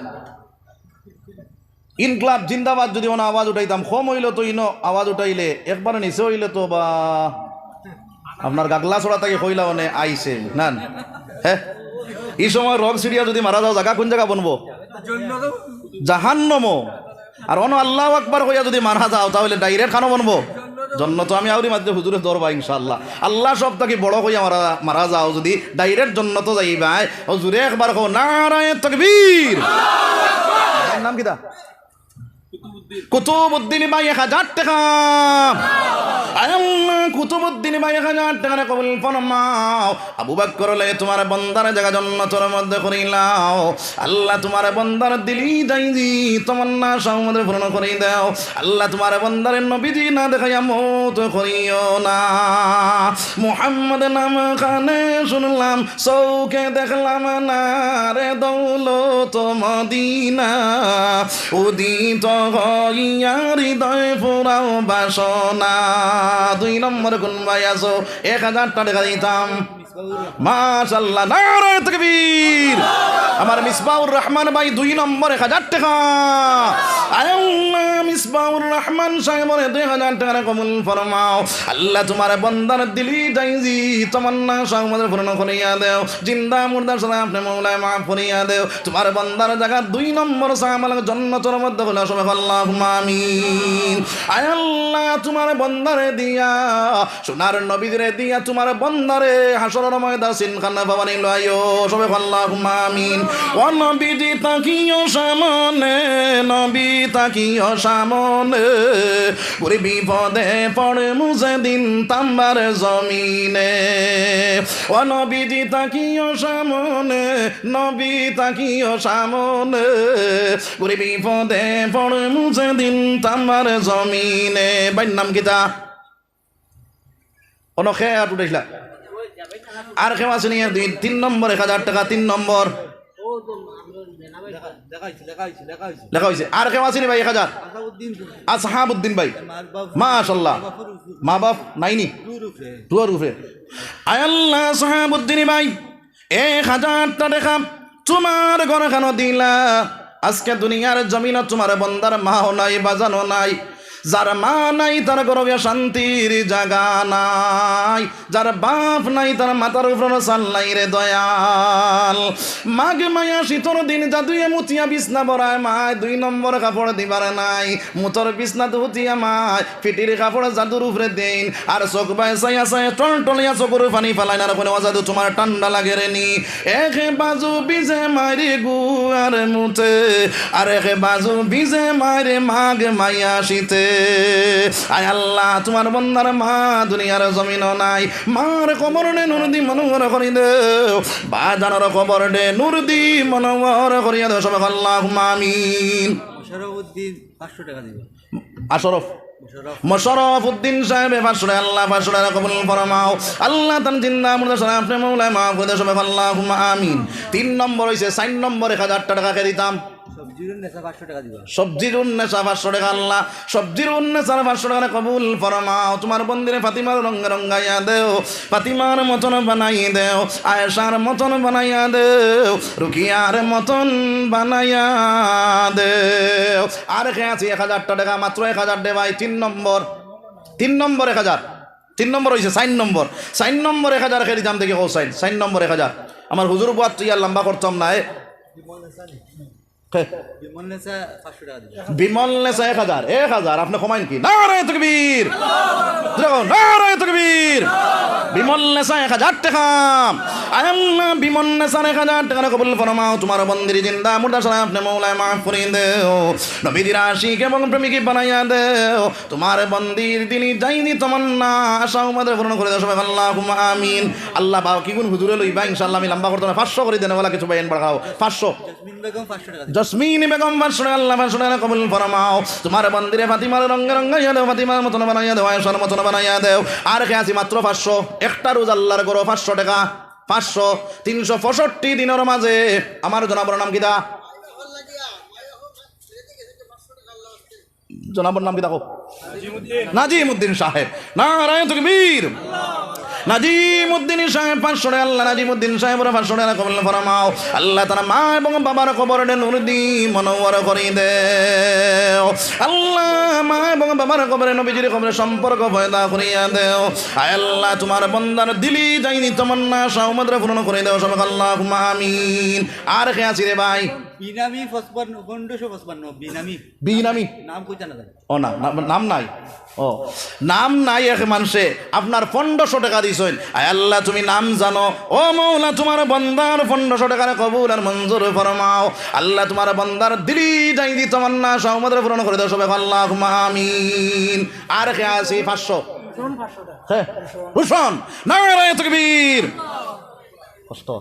ইনকিলাব জিন্দাবাদ যুদি অনো আওয়াজ উঠাইতাম, কম অইলে তো ইনো আওয়াজ উঠাইলে, একবারে নিচে অইলে তো বা আপনার গাগলাছড়া থাকি কইলা অনে আইছে, না? হ্যাঁ? ই সময় রগ ছিড়িয়া যুদি মারা যাও, জাগা কুন জাগা বনবো? জাহান্নমো। আর অনো আল্লাহু আকবার কইয়া যুদি মারা যাও, তা অইলে direct খানো বনবো? জন্নতো। আমি আউরি মাঝে হুজুরে ধরবা ইনশাআল্লাহ। আল্লাহ সব থাকি বড় কইয়া মারা, মারা যাও যুদি, direct জন্নতো যাইবায়। ও জুরে একবার কও, নারায়ে তাকবীর। তার নাম কিতা? কুতুবউদ্দিন ভাই, এক হাজার টেকা। আয় আল্লাহ, কুতুবউদ্দিন ভাই, এক হাজার টেকারে কবুল ফরমাও। আবু বক্কর, অউ তুমার বন্দার জাগা জন্নতর মধ্যে করিলাও। আল্লাহ, তুমার বন্দার দিলি জাইজি তমান্না সব আমারে পূরণ করি দেও। আল্লাহ, তুমার বন্দারে নবীজি না দেখাইয়া মউত করিও না। মুহাম্মদ নাম কানে শুনলাম, চউখে দেখলাম না রে দৌলত মদিনা। উদিত ইয়ার হৃদয় ফুরাও বাসনা। দুই নম্বর কোন ভাই আছো? এক হাজারটা টেকা দিতাম। মাশাআল্লাহ, নারায়ে তাকবীর। আমার মিসবাউর রহমান ভাই দুই নম্বর এক হাজার টেকা। আয় আল্লাহ, মিসবাউর রহমান সাহেবরে দুই হাজার টেকা কবুল ফরমাও। আল্লাহ, তোমার বন্দার দিলি জাইজি তমান্না শাহ আমাদের পূরণ করিয়া দেও। জিন্দা মুর্দা সারা আপনি মৌলায় মাফ করিয়া দেও। তোমার বন্দার জাগা দুই নম্বর সাহাবাল জন্নতর মধ্যে হলে সবাই আল্লাহুম্মা আমিন। আয় আল্লাহ, তোমার বন্দারে দিয়া, সোনার নবীরে দিয়া, তোমার বন্দারে হাসরের ময়দান সিনখানা পাওয়ানি লইও। সবাই আল্লাহুম্মা আমিন। ও নবীজি তাকিও সামনে, নবী তাকিও সামনে, ঘুরি বিপদে পড়ে মুজে দিন তাম্বার জমিনে। ও নবীজি তাকিও সামনে, নবী তাকিও সামনে, ঘুরি বিপদে পড়ে মুজে দিন তাম্বার জমিনে। ভাইর নাম কিতা? অনো খে আর উঠাইছিলা? আর কেউ আছে নি? এক, দুই, তিন নম্বর এক হাজার টেকা, তিন নম্বর। লেখা অইছে, লেখা অইছে, লেখা অইছে। লেখা অইছে। আর কেউ আছে নি ভাই এক হাজার? আসাবউদ্দিন। আসহাবউদ্দিন ভাই। মাশাআল্লাহ। মা বাপ নাই নি? টুর উপরে। আয় আল্লাহ, আসহাবউদ্দিন ভাই, এক হাজারটা টেকা তোমার ঘরখানো দিলা। আজকে দুনিয়ার জমিনো তোমার বন্দার মাও নাই, বাজানও নাই। যার মা নাই, তার ঘরো শান্তির জাগা নাই। যার বাপ নাই, তার মাথার উপরে ছাদ নাই রে দয়াল। মাঘ মায়া শীতর দিন জাদুয়ে মুতিয়া বিছনা ভরায় মায়, দুই নম্বর কাপড় দিবার নাই। মুতর বিছনাত হুতিয়া মায়, ফিটির কাপড় জাদুর উপরে দেইন। আর চোখ বায় চাইয়া চাইয়া টলটলিয়া চোখর পানি ফালাইন। আর কইন, "ও জাদু, তোমার ঠান্ডা লাগে রে নি?" একে বাজু ভিজে মারে গুয়ার মুতে, আর একে বাজু ভিজে মারে মাঘ মায়া শীতে। আয় আল্লাহ, তোমার বন্দার মা দুনিয়ার জমিনো নাই, মার কবররে নূর দি মনোহর করি দেও, বাজানর কবররে নূর দি মনোহর করিয়া দেও। সবাই আল্লাহুম্মা আমিন। মোশাররফ উদ্দিন পাঁচশো টেকা দিবা। আশরফ। মোশাররফ। মোশাররফ উদ্দিন সাহেবে পাঁচশো টেকা, আল্লাহ পাঁচশো টেকা কবুল ফরমাও। আল্লাহ তান জিন্দা মুর্দা সারা আপনি মৌলায় মাফ করে দেও। সবাই আল্লাহুম্মা আমিন। তিন নম্বর অইছে, চাইর নম্বর এক হাজার টেকা কে দিতাম? সবজির উন্নেসা পাঁচশো টেকা দিবা। সবজির উন্নেসা পাঁচশো টেকা আল্লাহ, সবজির উন্নেসার পাঁচশো টেকা কবুল ফরমাও। তোমার বন্দিরে ফাতিমার রঙে রঙাইয়া দেও, ফাতিমার মতন বানাই দেও, আয়েশার মতন বানাইয়া দেও, রুকিয়ার মতন বানাইয়া দেও। আর কে আছে এক হাজারটা টেকা? মাত্র এক হাজার দে ভাই। তিন নম্বর, তিন নম্বর এক হাজার, তিন নম্বর অইছে, চাইর নম্বর, চাইর নম্বর এক হাজার কে দিতাম দেখি, কও চাইর, চাইর নম্বর এক হাজার। আমার হুজুর বুয়াত তো ইয়ার লম্বা করতাম না, এ। কে? বিমল নেসা পাঁচশো টেকা দিবা। বিমল নেসা এক হাজার, এক হাজার, আপনি কমাইন কি? নারায়ে তাকবীর! দেখো, নারায়ে তাকবীর! বিমল নেসা এক হাজার টেকা। আয় আল্লাহ, বিমল নেসার এক হাজার টেকা কবুল ফরমাও। তোমার বন্দির জিন্দা মুর্দা সারা আপনি মৌলায় মাফ করি দেও। নবীজির আশিক এবং প্রেমিক বানাইয়া দেও। তোমার বন্দির দিলি জাইজি তমান্না আশা উমাদের পূরণ করি দেও। সবাই আল্লাহুম্মা আমিন। আল্লাহ বাকিগুন হুজুরে লইবা, ইনশাআল্লাহ আমি লম্বা করতাম না। পাঁচশো করি দেন, ওলা কিছু ভাইয়াইন বাড়াও। পাঁচশো। জসমিন বেগম পাঁচশো টেকা দিবা। জসমিন বেগম পাঁচশো টেকা, আল্লাহ পাঁচশো টেকা কবুল ফরমাও। তোমার বন্দিরে ফাতিমার রঙে রঙাইয়া দেও, ফাতিমার মতন বানাইয়া দেও, আয়েশার মতন বানাইয়া দেও। আর কে আছি মাত্র পাঁচশো? একটা রোজ আল্লাহর ঘরো পাঁচশো টেকা, পাঁচশো, তিনশো পঁয়ষট্টি দিনর মাঝে। আমার জনাবর নাম কিতা? জনাবর নাম কিতা কও? নাজিমউদ্দিন সাহেব। নারায়ে তাকবীর। নাজিমউদ্দিন সাহেব পাঁচশো টেকা, আল্লাহ নাজিমউদ্দিন সাহেবর পাঁচশো টেকা কবুল ফরমাও। আল্লাহ তাআলা মা এবং বাবার কবররে নূর দি মনোহর করি দেও। আল্লাহ মা এবং বাবার কবরে নবীজির কবরে সম্পর্ক পয়দা করিয়া দেও। আয় আল্লাহ তোমার বন্দার দিলি জাইজি তমান্না আশা উমাদরে পূরণ করি দেও। সবাই আল্লাহুম্মা আমিন। আর কে আছি রে ভাই? বিনামি পঁচপান্ন, পনেরোশো পঁচপান্ন, বিনামি। বিনামি? নাম কইতা না জানি। ও না, নাম, নাম নাই। ও, নাম নাই এক মানষে আপনার পনেরোশো টেকা দিছইন। আয় আল্লাহ, তুমি নাম জানো। ও মৌলা, তোমার বন্দার পনেরোশো টেকার কবুল আর মঞ্জুর ফরমাও। আল্লাহ, তোমার বন্দার দিলি জাইজি তমান্না আশা উমাদরে পূরণ করি দেও। সবাই আল্লাহুম্মা আমিন। আর কে আছি পাঁচশো? হ্যাঁ, রুশন। নারায়ে তাকবীর। কষ্ট।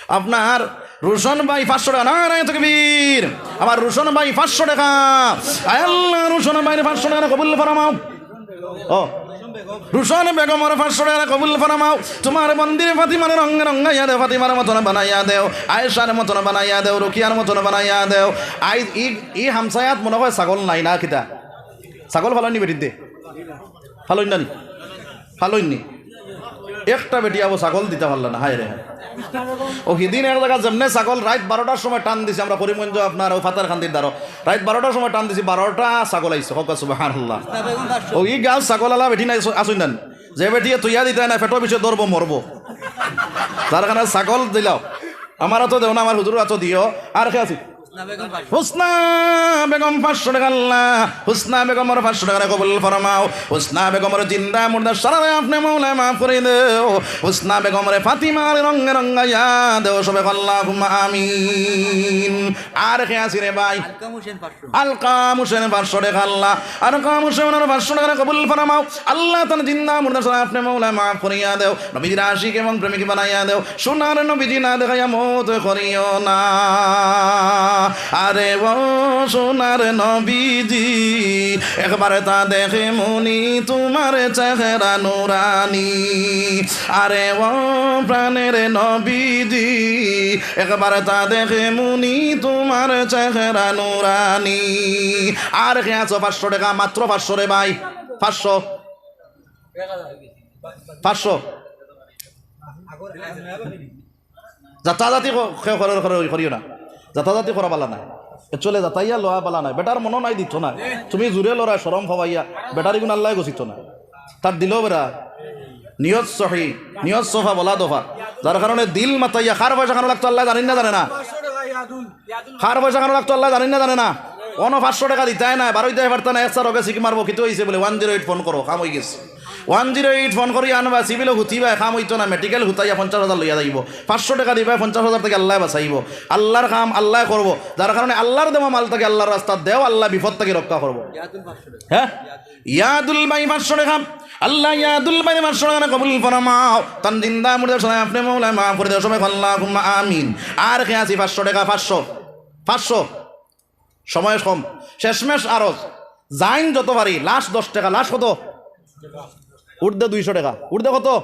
আপনার রুশন ভাই পাঁচশো টেকা, নারায়ে তাকবীর। আমার রুশন ভাই পাঁচশো টেকা। আয় আল্লাহ, রুশন ভাইরে পাঁচশো টেকা কবুল ফরমাও। ও, রুশন বেগমর পাঁচশো টেকা কবুল ফরমাও। তুমার বন্দির ফাতিমারে রঙে রঙাইয়া দেও, ফাতিমার মতন বানাইয়া দেও, আয়েশার মতন বানাইয়া দেও, রুকিয়ার মতন বানাইয়া দেও। আইজ ই, ই হামসায়াত মনো অয় ছাগল নাই না কিতা? ছাগল ফালাইন নি বেটিন্তে? ফালাইন না নি? ফালাইন নি? একটা বেটি আবো ছাগল দিতা পারলা না, হায় রে হায়। অউ হিদিন এক জাগাত যেমনে ছাগল রাইত বারোটার সময় টান দিছে, আমরা করিমগঞ্জ আপনার অউ পাথারকান্দির ধারো, রাইত বারোটার সময় টান দিছি, বারোটা ছাগল আইছে, কউক্কা সুবহানাল্লাহ। অউ ই গাঁওর ছাগল আলা বেটি নাই, আছইন না নি? যে বেটিয়ে থইয়া দিতায় না, পেটো বিষে ধরবো, মরবো। যার কারণে ছাগল দিলাও, আমার আতো দেও না, আমার হুজুরর আতো দিও। আর কে আছি? হুসনা বেগম পাঁচশো টেকা আল্লাহ, হুসনা বেগমর পাঁচশো টেকারে কবুল ফরমাও। হুসনা বেগমর জিন্দা মুর্দা সারারে আপনে মৌলায় মাফ করি দেও। হুসনা বেগমরে ফাতিমার রঙে রঙাইয়া দেও, সবে আল্লাহুম্মা আমিন। আর কে আছি রে ভাই? আলকাম হোসেন পাঁচশো। আলকাম হোসেন পাঁচশো টেকা আল্লাহ, আলকাম হোসেনর পাঁচশো টেকারে কবুল ফরমাও। আল্লাহ তান জিন্দা মুর্দা সারা আপনে মৌলায় মাফ করিয়া দেও, নবীজির আশিক এবং প্রেমিক বানাইয়া দেও। সোনার নবীজি না দেখাইয়া মউত করিও না। আরে ও সোনার নবীজি, একবার তা দেখে মনি তোমার চেহারা নুরানি। আরে ও প্রাণের নবীজি, একবার তা দেখে মনি তোমার চেহারা নুরানি। আর কে আছো পাঁচশো টেকা, মাত্র পাঁচশো রে ভাই, পাঁচশো, পাঁচশো। জাতাজাতি ক-, কে-, করে, করে, করিও না। জাতাজাতি করা বালা নায়। Actually জাতাইয়া লওয়া বালা নায়। বেটার মনো নাই দিত না। তুমি জুরে লড়া শরম পাওয়াইয়া। বেটার ইগুন আল্লায় গছিত না। তার দিলও বেড়া। নিয়ত সহি, নিয়ত সফা বলা দফা। যার কারণে দিল মাতাইয়া কার পয়সা খানো লাগতো আল্লায় জানইন না জানে না? কার পয়সা খানো লাগতো আল্লায় জানইন না জানে না? অনো পাঁচশো টেকা দিতায় না, বারোইতায় পারতা না, এক স্যার ওকে সিক মারবো, কিতা অইছে বুলে, one zero eight phone করো, কাম অইগেছে। One zero eight phone করি আনবা, সিভিলো হুতিবায়, কাম অইতো না, মেডিকেল হুতাইয়া পঞ্চাশ হাজার লইয়া যাইবো। পাঁচশো টেকা দিবায়, পঞ্চাশ হাজার থাকি আল্লায় বাঁচাইবো। আল্লার কাম আল্লায় করবো। যার কারণে আল্লার দেওয়া মাল থাকি আল্লার রাস্তাত দেও, আল্লায় বিপদ থাকি রক্ষা করবো। ইয়াদুল পাঁচশো টেকা। হ্যাঁ? ইয়াদুল ভাই পাঁচশো টেকা। আল্লাহ ইয়াদুল ভাইরে পাঁচশো টেকা কবুল ফরমাও। তান জিন্দা মুর্দা সারা আপনে মৌলায় মাফ করি দেও। সবে আল্লাহুম্মা আমিন। আর কে আছি পাঁচশো টেকা, পাঁচশো। পাঁচশো। সময় কম। শেষমেশ আরজ। যাইন যত পারি, লাস্ট দশ টেকা, লাস্ট কত? উর্ধে দুইশো টেকা। উর্ধে কত?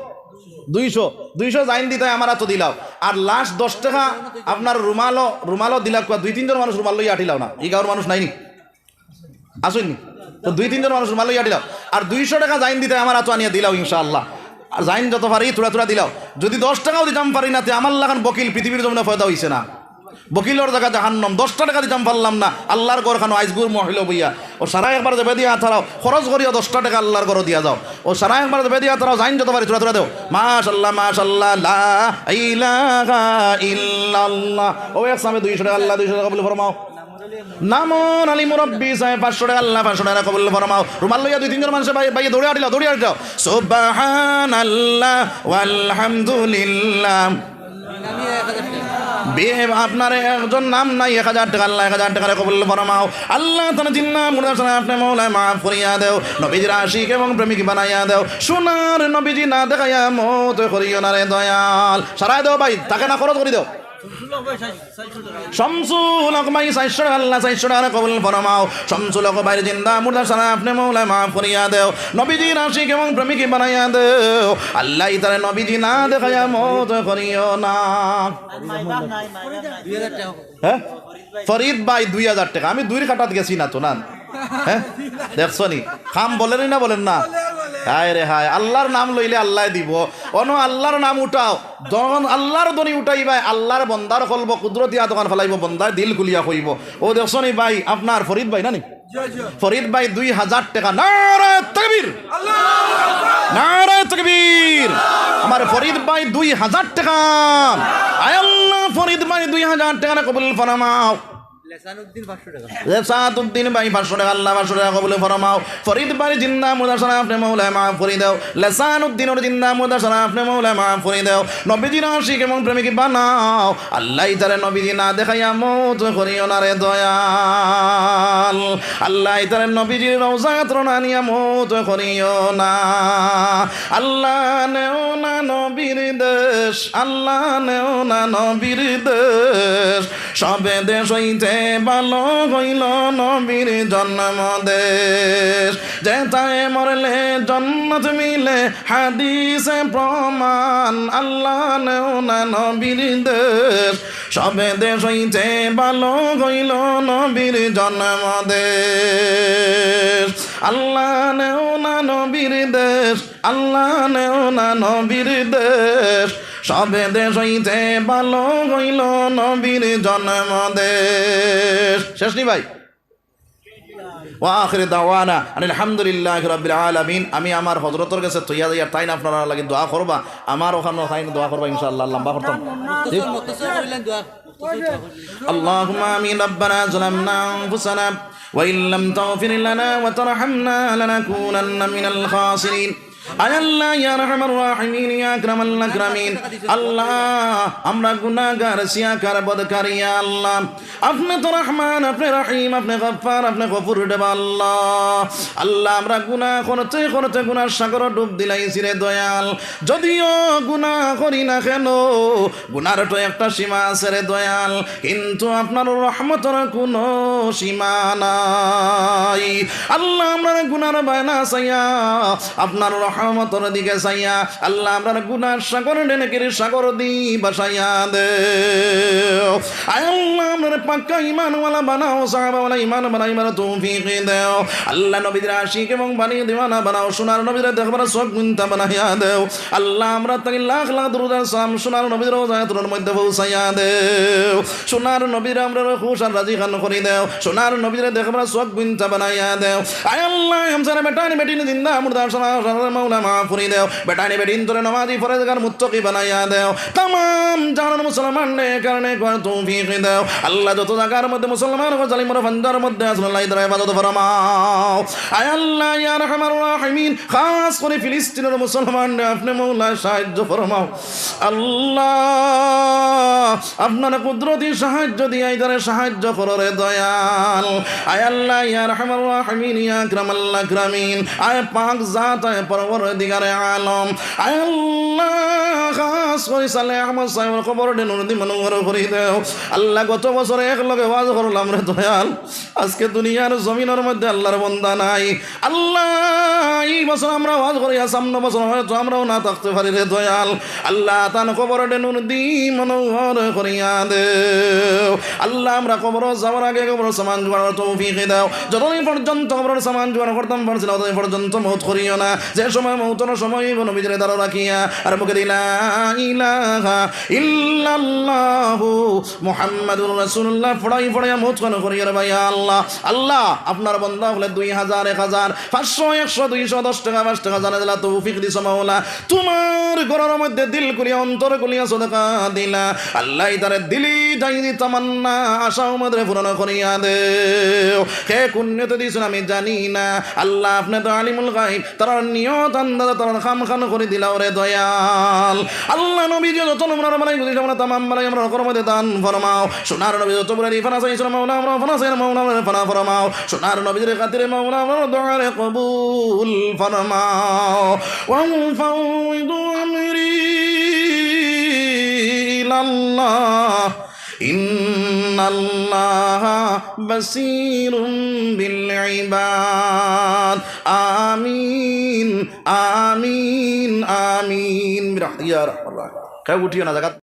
দুইশো। দুইশো যাইন দিতায় আমার আতো দিলাও। আর লাস্ট দশ টেকা আপনার রুমালো, রুমালো দিলাও, দুই তিনজন মানুষ রুমাল লইয়া আটিলাও না। ই গাঁওর মানুষ নাইনি? আছইন নি? তো দুই তিনজন মানুষ রুমাল লইয়া দিলাও। আর দুইশো টেকা যাইন দিতায় আমার আতো আনিয়া দিলাও ইনশাআল্লাহ। আর যাইন যত পারি থুড়া থুড়া দিলাও। যদি দশ টেকাও দিতাম পারি না, তে আমার লাখান বকিল পৃথিবীর জমিনো পয়দা অইছে না। বকিলর জাগা জাহান্নাম। দশটা টেকা দিতাম পারলাম না, আল্লার ঘর খানো আইজকুর মহিলা বইয়া। ও সারা একবার যেবায় দিয়া হাত হারাও, খরচ করিও দশটা টেকা আল্লার ঘরো দিয়া যাও। ও সারা একবার যেবায় দিয়া হাত হারাও, যাইন যত পারি থুড়া থুড়া দেও। মাশাআল্লাহ, মাশাআল্লাহ, লা ইলাহা ইল্লাল্লাহ। ও এক সামে দুইশো টেকা, আল্লাহ দুইশো টেকা কবুল ফরমাও। নামর আলী মুরব্বি সাহেব পাঁচশো টেকা, আল্লাহ পাঁচশো টেকা কবুল ফরমাও। রুমাল লইয়া দুই তিনজন মানুষে ভাই, ভাই দৌড়ে আটিলাও, দৌড়ে আটিলাও। সুবহানাল্লাহ ওয়ালহামদুলিল্লাহ। বে-, আপনার একজন নাম নাই, এক হাজার টেকা, আল্লাহ এক হাজার টেকারে কবুল ফরমাও। আল্লাহ তান জিন্দা মুর্দা সারা আপনে মৌলায় মাফ করিয়া দেও, নবীজির আশিক এবং প্রেমিক বানাইয়া দেও। সোনার নবীজি না দেখাইয়া মউত করিও না রে দয়াল। সারাই দেও ভাই, তাকে না খরচ করি দেও। শামসুল হক ভাই চাইরশো টেকা, আল্লাহ চাইরশো টেকারে কবুল ফরমাও। শামসুল হক ভাইর জিন্দা মুর্দা সারা আপনে মৌলায় মাফ করিয়া দেও। নবীজির আশিক এবং প্রেমিক বানাইয়া দেও। আল্লাহ ইতারে নবীজি না দেখাইয়া মউত করিও না। হ্যাঁ? ফরিদ ভাই দুই হাজার টেকা। আমি দুইর কাটাত গেছি না তো, না? হ্যাঁ? দেখছো নি? কাম বলের নি না বলের না? হায় রে হায়, আল্লার নাম লইলে আল্লায় দিবো। অনো আল্লার নাম উঠাও। যখন আল্লার ধ্বনি উঠাইবায়, আল্লার বন্দার কলবো কুদরতি আত অখান ফালাইবো, বন্দায় দিল খুলিয়া কইবো। ও দেখছো নি ভাই, আপনার ফরিদ ভাই না নি? ফরিদ ভাই দুই হাজার টেকা। নারায়ে তাকবীর। নারায়ে তাকবীর। আমার ফরিদ ভাই দুই হাজার টেকা। আয় আল্লাহ, ফরিদ ভাই দুই হাজার টেকা না কবুল ফরমাও। লেসানুদ্দিন পাঁচশো টেকা। লেসানুদ্দিন ভাই পাঁচশো টেকা, আল্লাহ পাঁচশো টেকা কবুল ফরমাও। ফরিদ ভাই জিন্দা মুর্দা সারা আপনে মৌলায় মাফ করি দেও। লেসানুদ্দিনর জিন্দা মুর্দা সারা আপনে মৌলায় মাফ করি দেও। নবীজির আশিক এবং প্রেমিক বানাও। আল্লাহ ইতারে নবীজি না দেখাইয়া মউত করিও না রে দয়াল। আল্লাহ ইতারে নবীজির রওজাত রোনা নিয়া মউত করিও না। আল্লাহ নেও না নবীর দেশ, আল্লাহ নেও না নবীর দেশ। সবে দেশ হইতে ভালো হইল নবীর জন্ম দেশ। যেথায় মরলে জন্নত মিলে হাদিসে প্রমাণ, আল্লাহ নেও না নবীর দেশ। সবে দেশ হইতে ভালো হইল নবীর জন্ম দেশ। আল্লাহ নেও না নবীর দেশ, আল্লাহ নেও না নবীর দেশ। সবে দেশ হইতে ভালো হইল নবীর জন্ম দেশ। শেষ নি ভাই? ওয়া আখির দাওয়ানা আনিল হামদুলিল্লাহি রাব্বিল আলামিন। আমি আমার হযরতর গেছে থইয়া যাইয়ার, তাইন আপনারার লাগি দোয়া করবা। আমার অখানো তাইন দোয়া করবা ইনশাআল্লাহ। লম্বা করতাম। ঠিক? اللهم آمين. ربنا ظلمنا أنفسنا وإن لم تغفر لنا وترحمنا لنكونن من الخاسرين. আয় আল্লাহ, ইয়া আরহামার রাহিমিন, ইয়া আকরামাল আকরামিন। আল্লাহ, আমরা গুনাহগার, সিয়াকার, বদকার, ইয়া আল্লাহ। আপনে তো রহমান, আপনে রহিম, আপনে গফফার, আপনে গফুর দেবা আল্লাহ। আল্লাহ, আমরা গুনাহ করতে করতে গুনার সাগরো ডুব দিলাইছি রে দয়াল। যদিও গুনাহ করি না কেন, গুনার তো একটা সীমা আছে রে দয়াল, কিন্তু আপনার রহমতর কোনো সীমা নাই। আল্লাহ, আমরার গুনার বায়না চাইয়া, আপনার রহমতর দিকে চাইয়া, আল্লাহ, আমরার গুনার সাগর নেকির সাগরদি ভাসাইয়া দেও। আয় আল্লাহ, আমরারে পাক্কা ইমানওয়ালা বানাও, সাহাবাওয়ালা ইমান বানাইবার তৌফিক দেও। আল্লাহ, নবীর আশিক এবং বানি দিওয়ানা বানাও, সোনার নবীরে দেখবার চোখ গুনতা বানাইয়া দেও। আল্লাহ, আমরার তাকি লাখ লাখ দুরুদ আর সালাম সোনার নবীর রওজাতুর মধ্যে পৌঁছাইয়া দেও। সোনার নবীরে আমরারে খুশ আর রাজি খান করি দেও। সোনার নবীরে দেখবার চোখ গুনতা বানাইয়া দেও। আয় আল্লাহ, আমরার বেটাইন বেটিন জিন্দা মুর্দা সারা সারা মৌলা মাফ করি দেও। বেটাইন বেটিন তোরে নমাজি ফরেজগার মুত্তাকি বানাইয়া দেও। তামাম জাহানর মুসলমানরে কারণে করার তৌফিক দেও। আল্লাহ, যত জাগার মধ্যে মুসলমান ও জালিমর ফান্দার মধ্যে আছইন, আল্লাহ, তারার হেফাজত ফরমাও। আয় আল্লাহ, ইয়া আরহামার রাহিমিন, খাস করি ফিলিস্তিনর মুসলমানরে আপনে মৌলা সাহায্য ফরমাও। আল্লাহ, আপনার কুদরতি সাহায্য দিয়া ইতারে সাহায্য করো রে দয়াল। আয় আল্লাহ, ইয়া আরহামার রাহিমিন, ইয়া আকরামাল আকরামিন, আয় পাক জাত, আয় পরওয়ারদিগারে আলম। আয় আল্লাহ, খাস করি সালেহ আহমদ সাহেবর কবররে নূরদি মুনাওয়ার করি দেও। আল্লাহ, গত বছর এক লগে ওয়াজ করলাম রে দয়াল, আজকে দুনিয়ার জমিনর মধ্যে আল্লাহর বন্দা নাই। আল্লাহ, এই বছর আমরা ওয়াজ করিয়া সামনে বছর হয়তো আমরাও না থাকতে পারি রে দয়াল। আল্লাহ, তান কবররে নূরদি মুনাওয়ার করিয়া দেও। আল্লাহ, আমরা কবরো যাওয়ার আগে কবরর সামান জোগাড়র তৌফিক দেও। যতদিন পর্যন্ত কবরর সামান জোগাড় করতাম পারছি না, ততদিন পর্যন্ত মউত করিও না। যে সময় মউতর সময় অইবো, নবীজিরে দাঁড় রাখিয়া আর মুখে দি লা ইলাহা ইল্লাল্লাহু মুহাম্মাদুর রাসূলুল্লাহ ফড়াই ফড়াইয়া মউত খান করিও রে ভাই আল্লাহ। আল্লাহ, আপনার বন্দা অকলে দুই হাজার, এক হাজার, পাঁচশো, একশো, দুইশো, দশ টেকা, পাঁচ টেকা জানে দিলা, তৌফিক দিছো মাওলা। তুমার ঘরর মধ্যে দিল খুলিয়া, অন্তর খুলিয়া সদকা দিলা। আল্লাহ, ইতারে দিলি যাইদি তামান্না, আশা উম্মতরে পূরণ করিয়া দেও। কে কুন নিয়তে দিছইন আমি জানি না। আল্লাহ, আপনে তো আলিমুল গায়ব, তারার নিয়ত আন্দাজে তারার কাম খান করি দিলাও রে দয়াল। আল্লাহ, নবীজিয়ে যত উমরার বালাই গুছি, আমরা তামাম বালাই আমরার ঘরর মধ্যে দান ফরমাও। সোনার নবী যত বুড়ারি ফানা চাইছইন মাওলা, আমরার ফানা চাইয়ার মাওলা, আমরারে ফানা ফরমাও। সোনার নবীজির খাতিরে মাওলা, আমরার দোয়ারে কবুল ফরমাও। وأفوض أمري إلى الله إن الله بصير بالعباد. آمين، آمين، آمين. برحمتك يا أرحم الراحمين. কেউ উঠিও না, জাগাত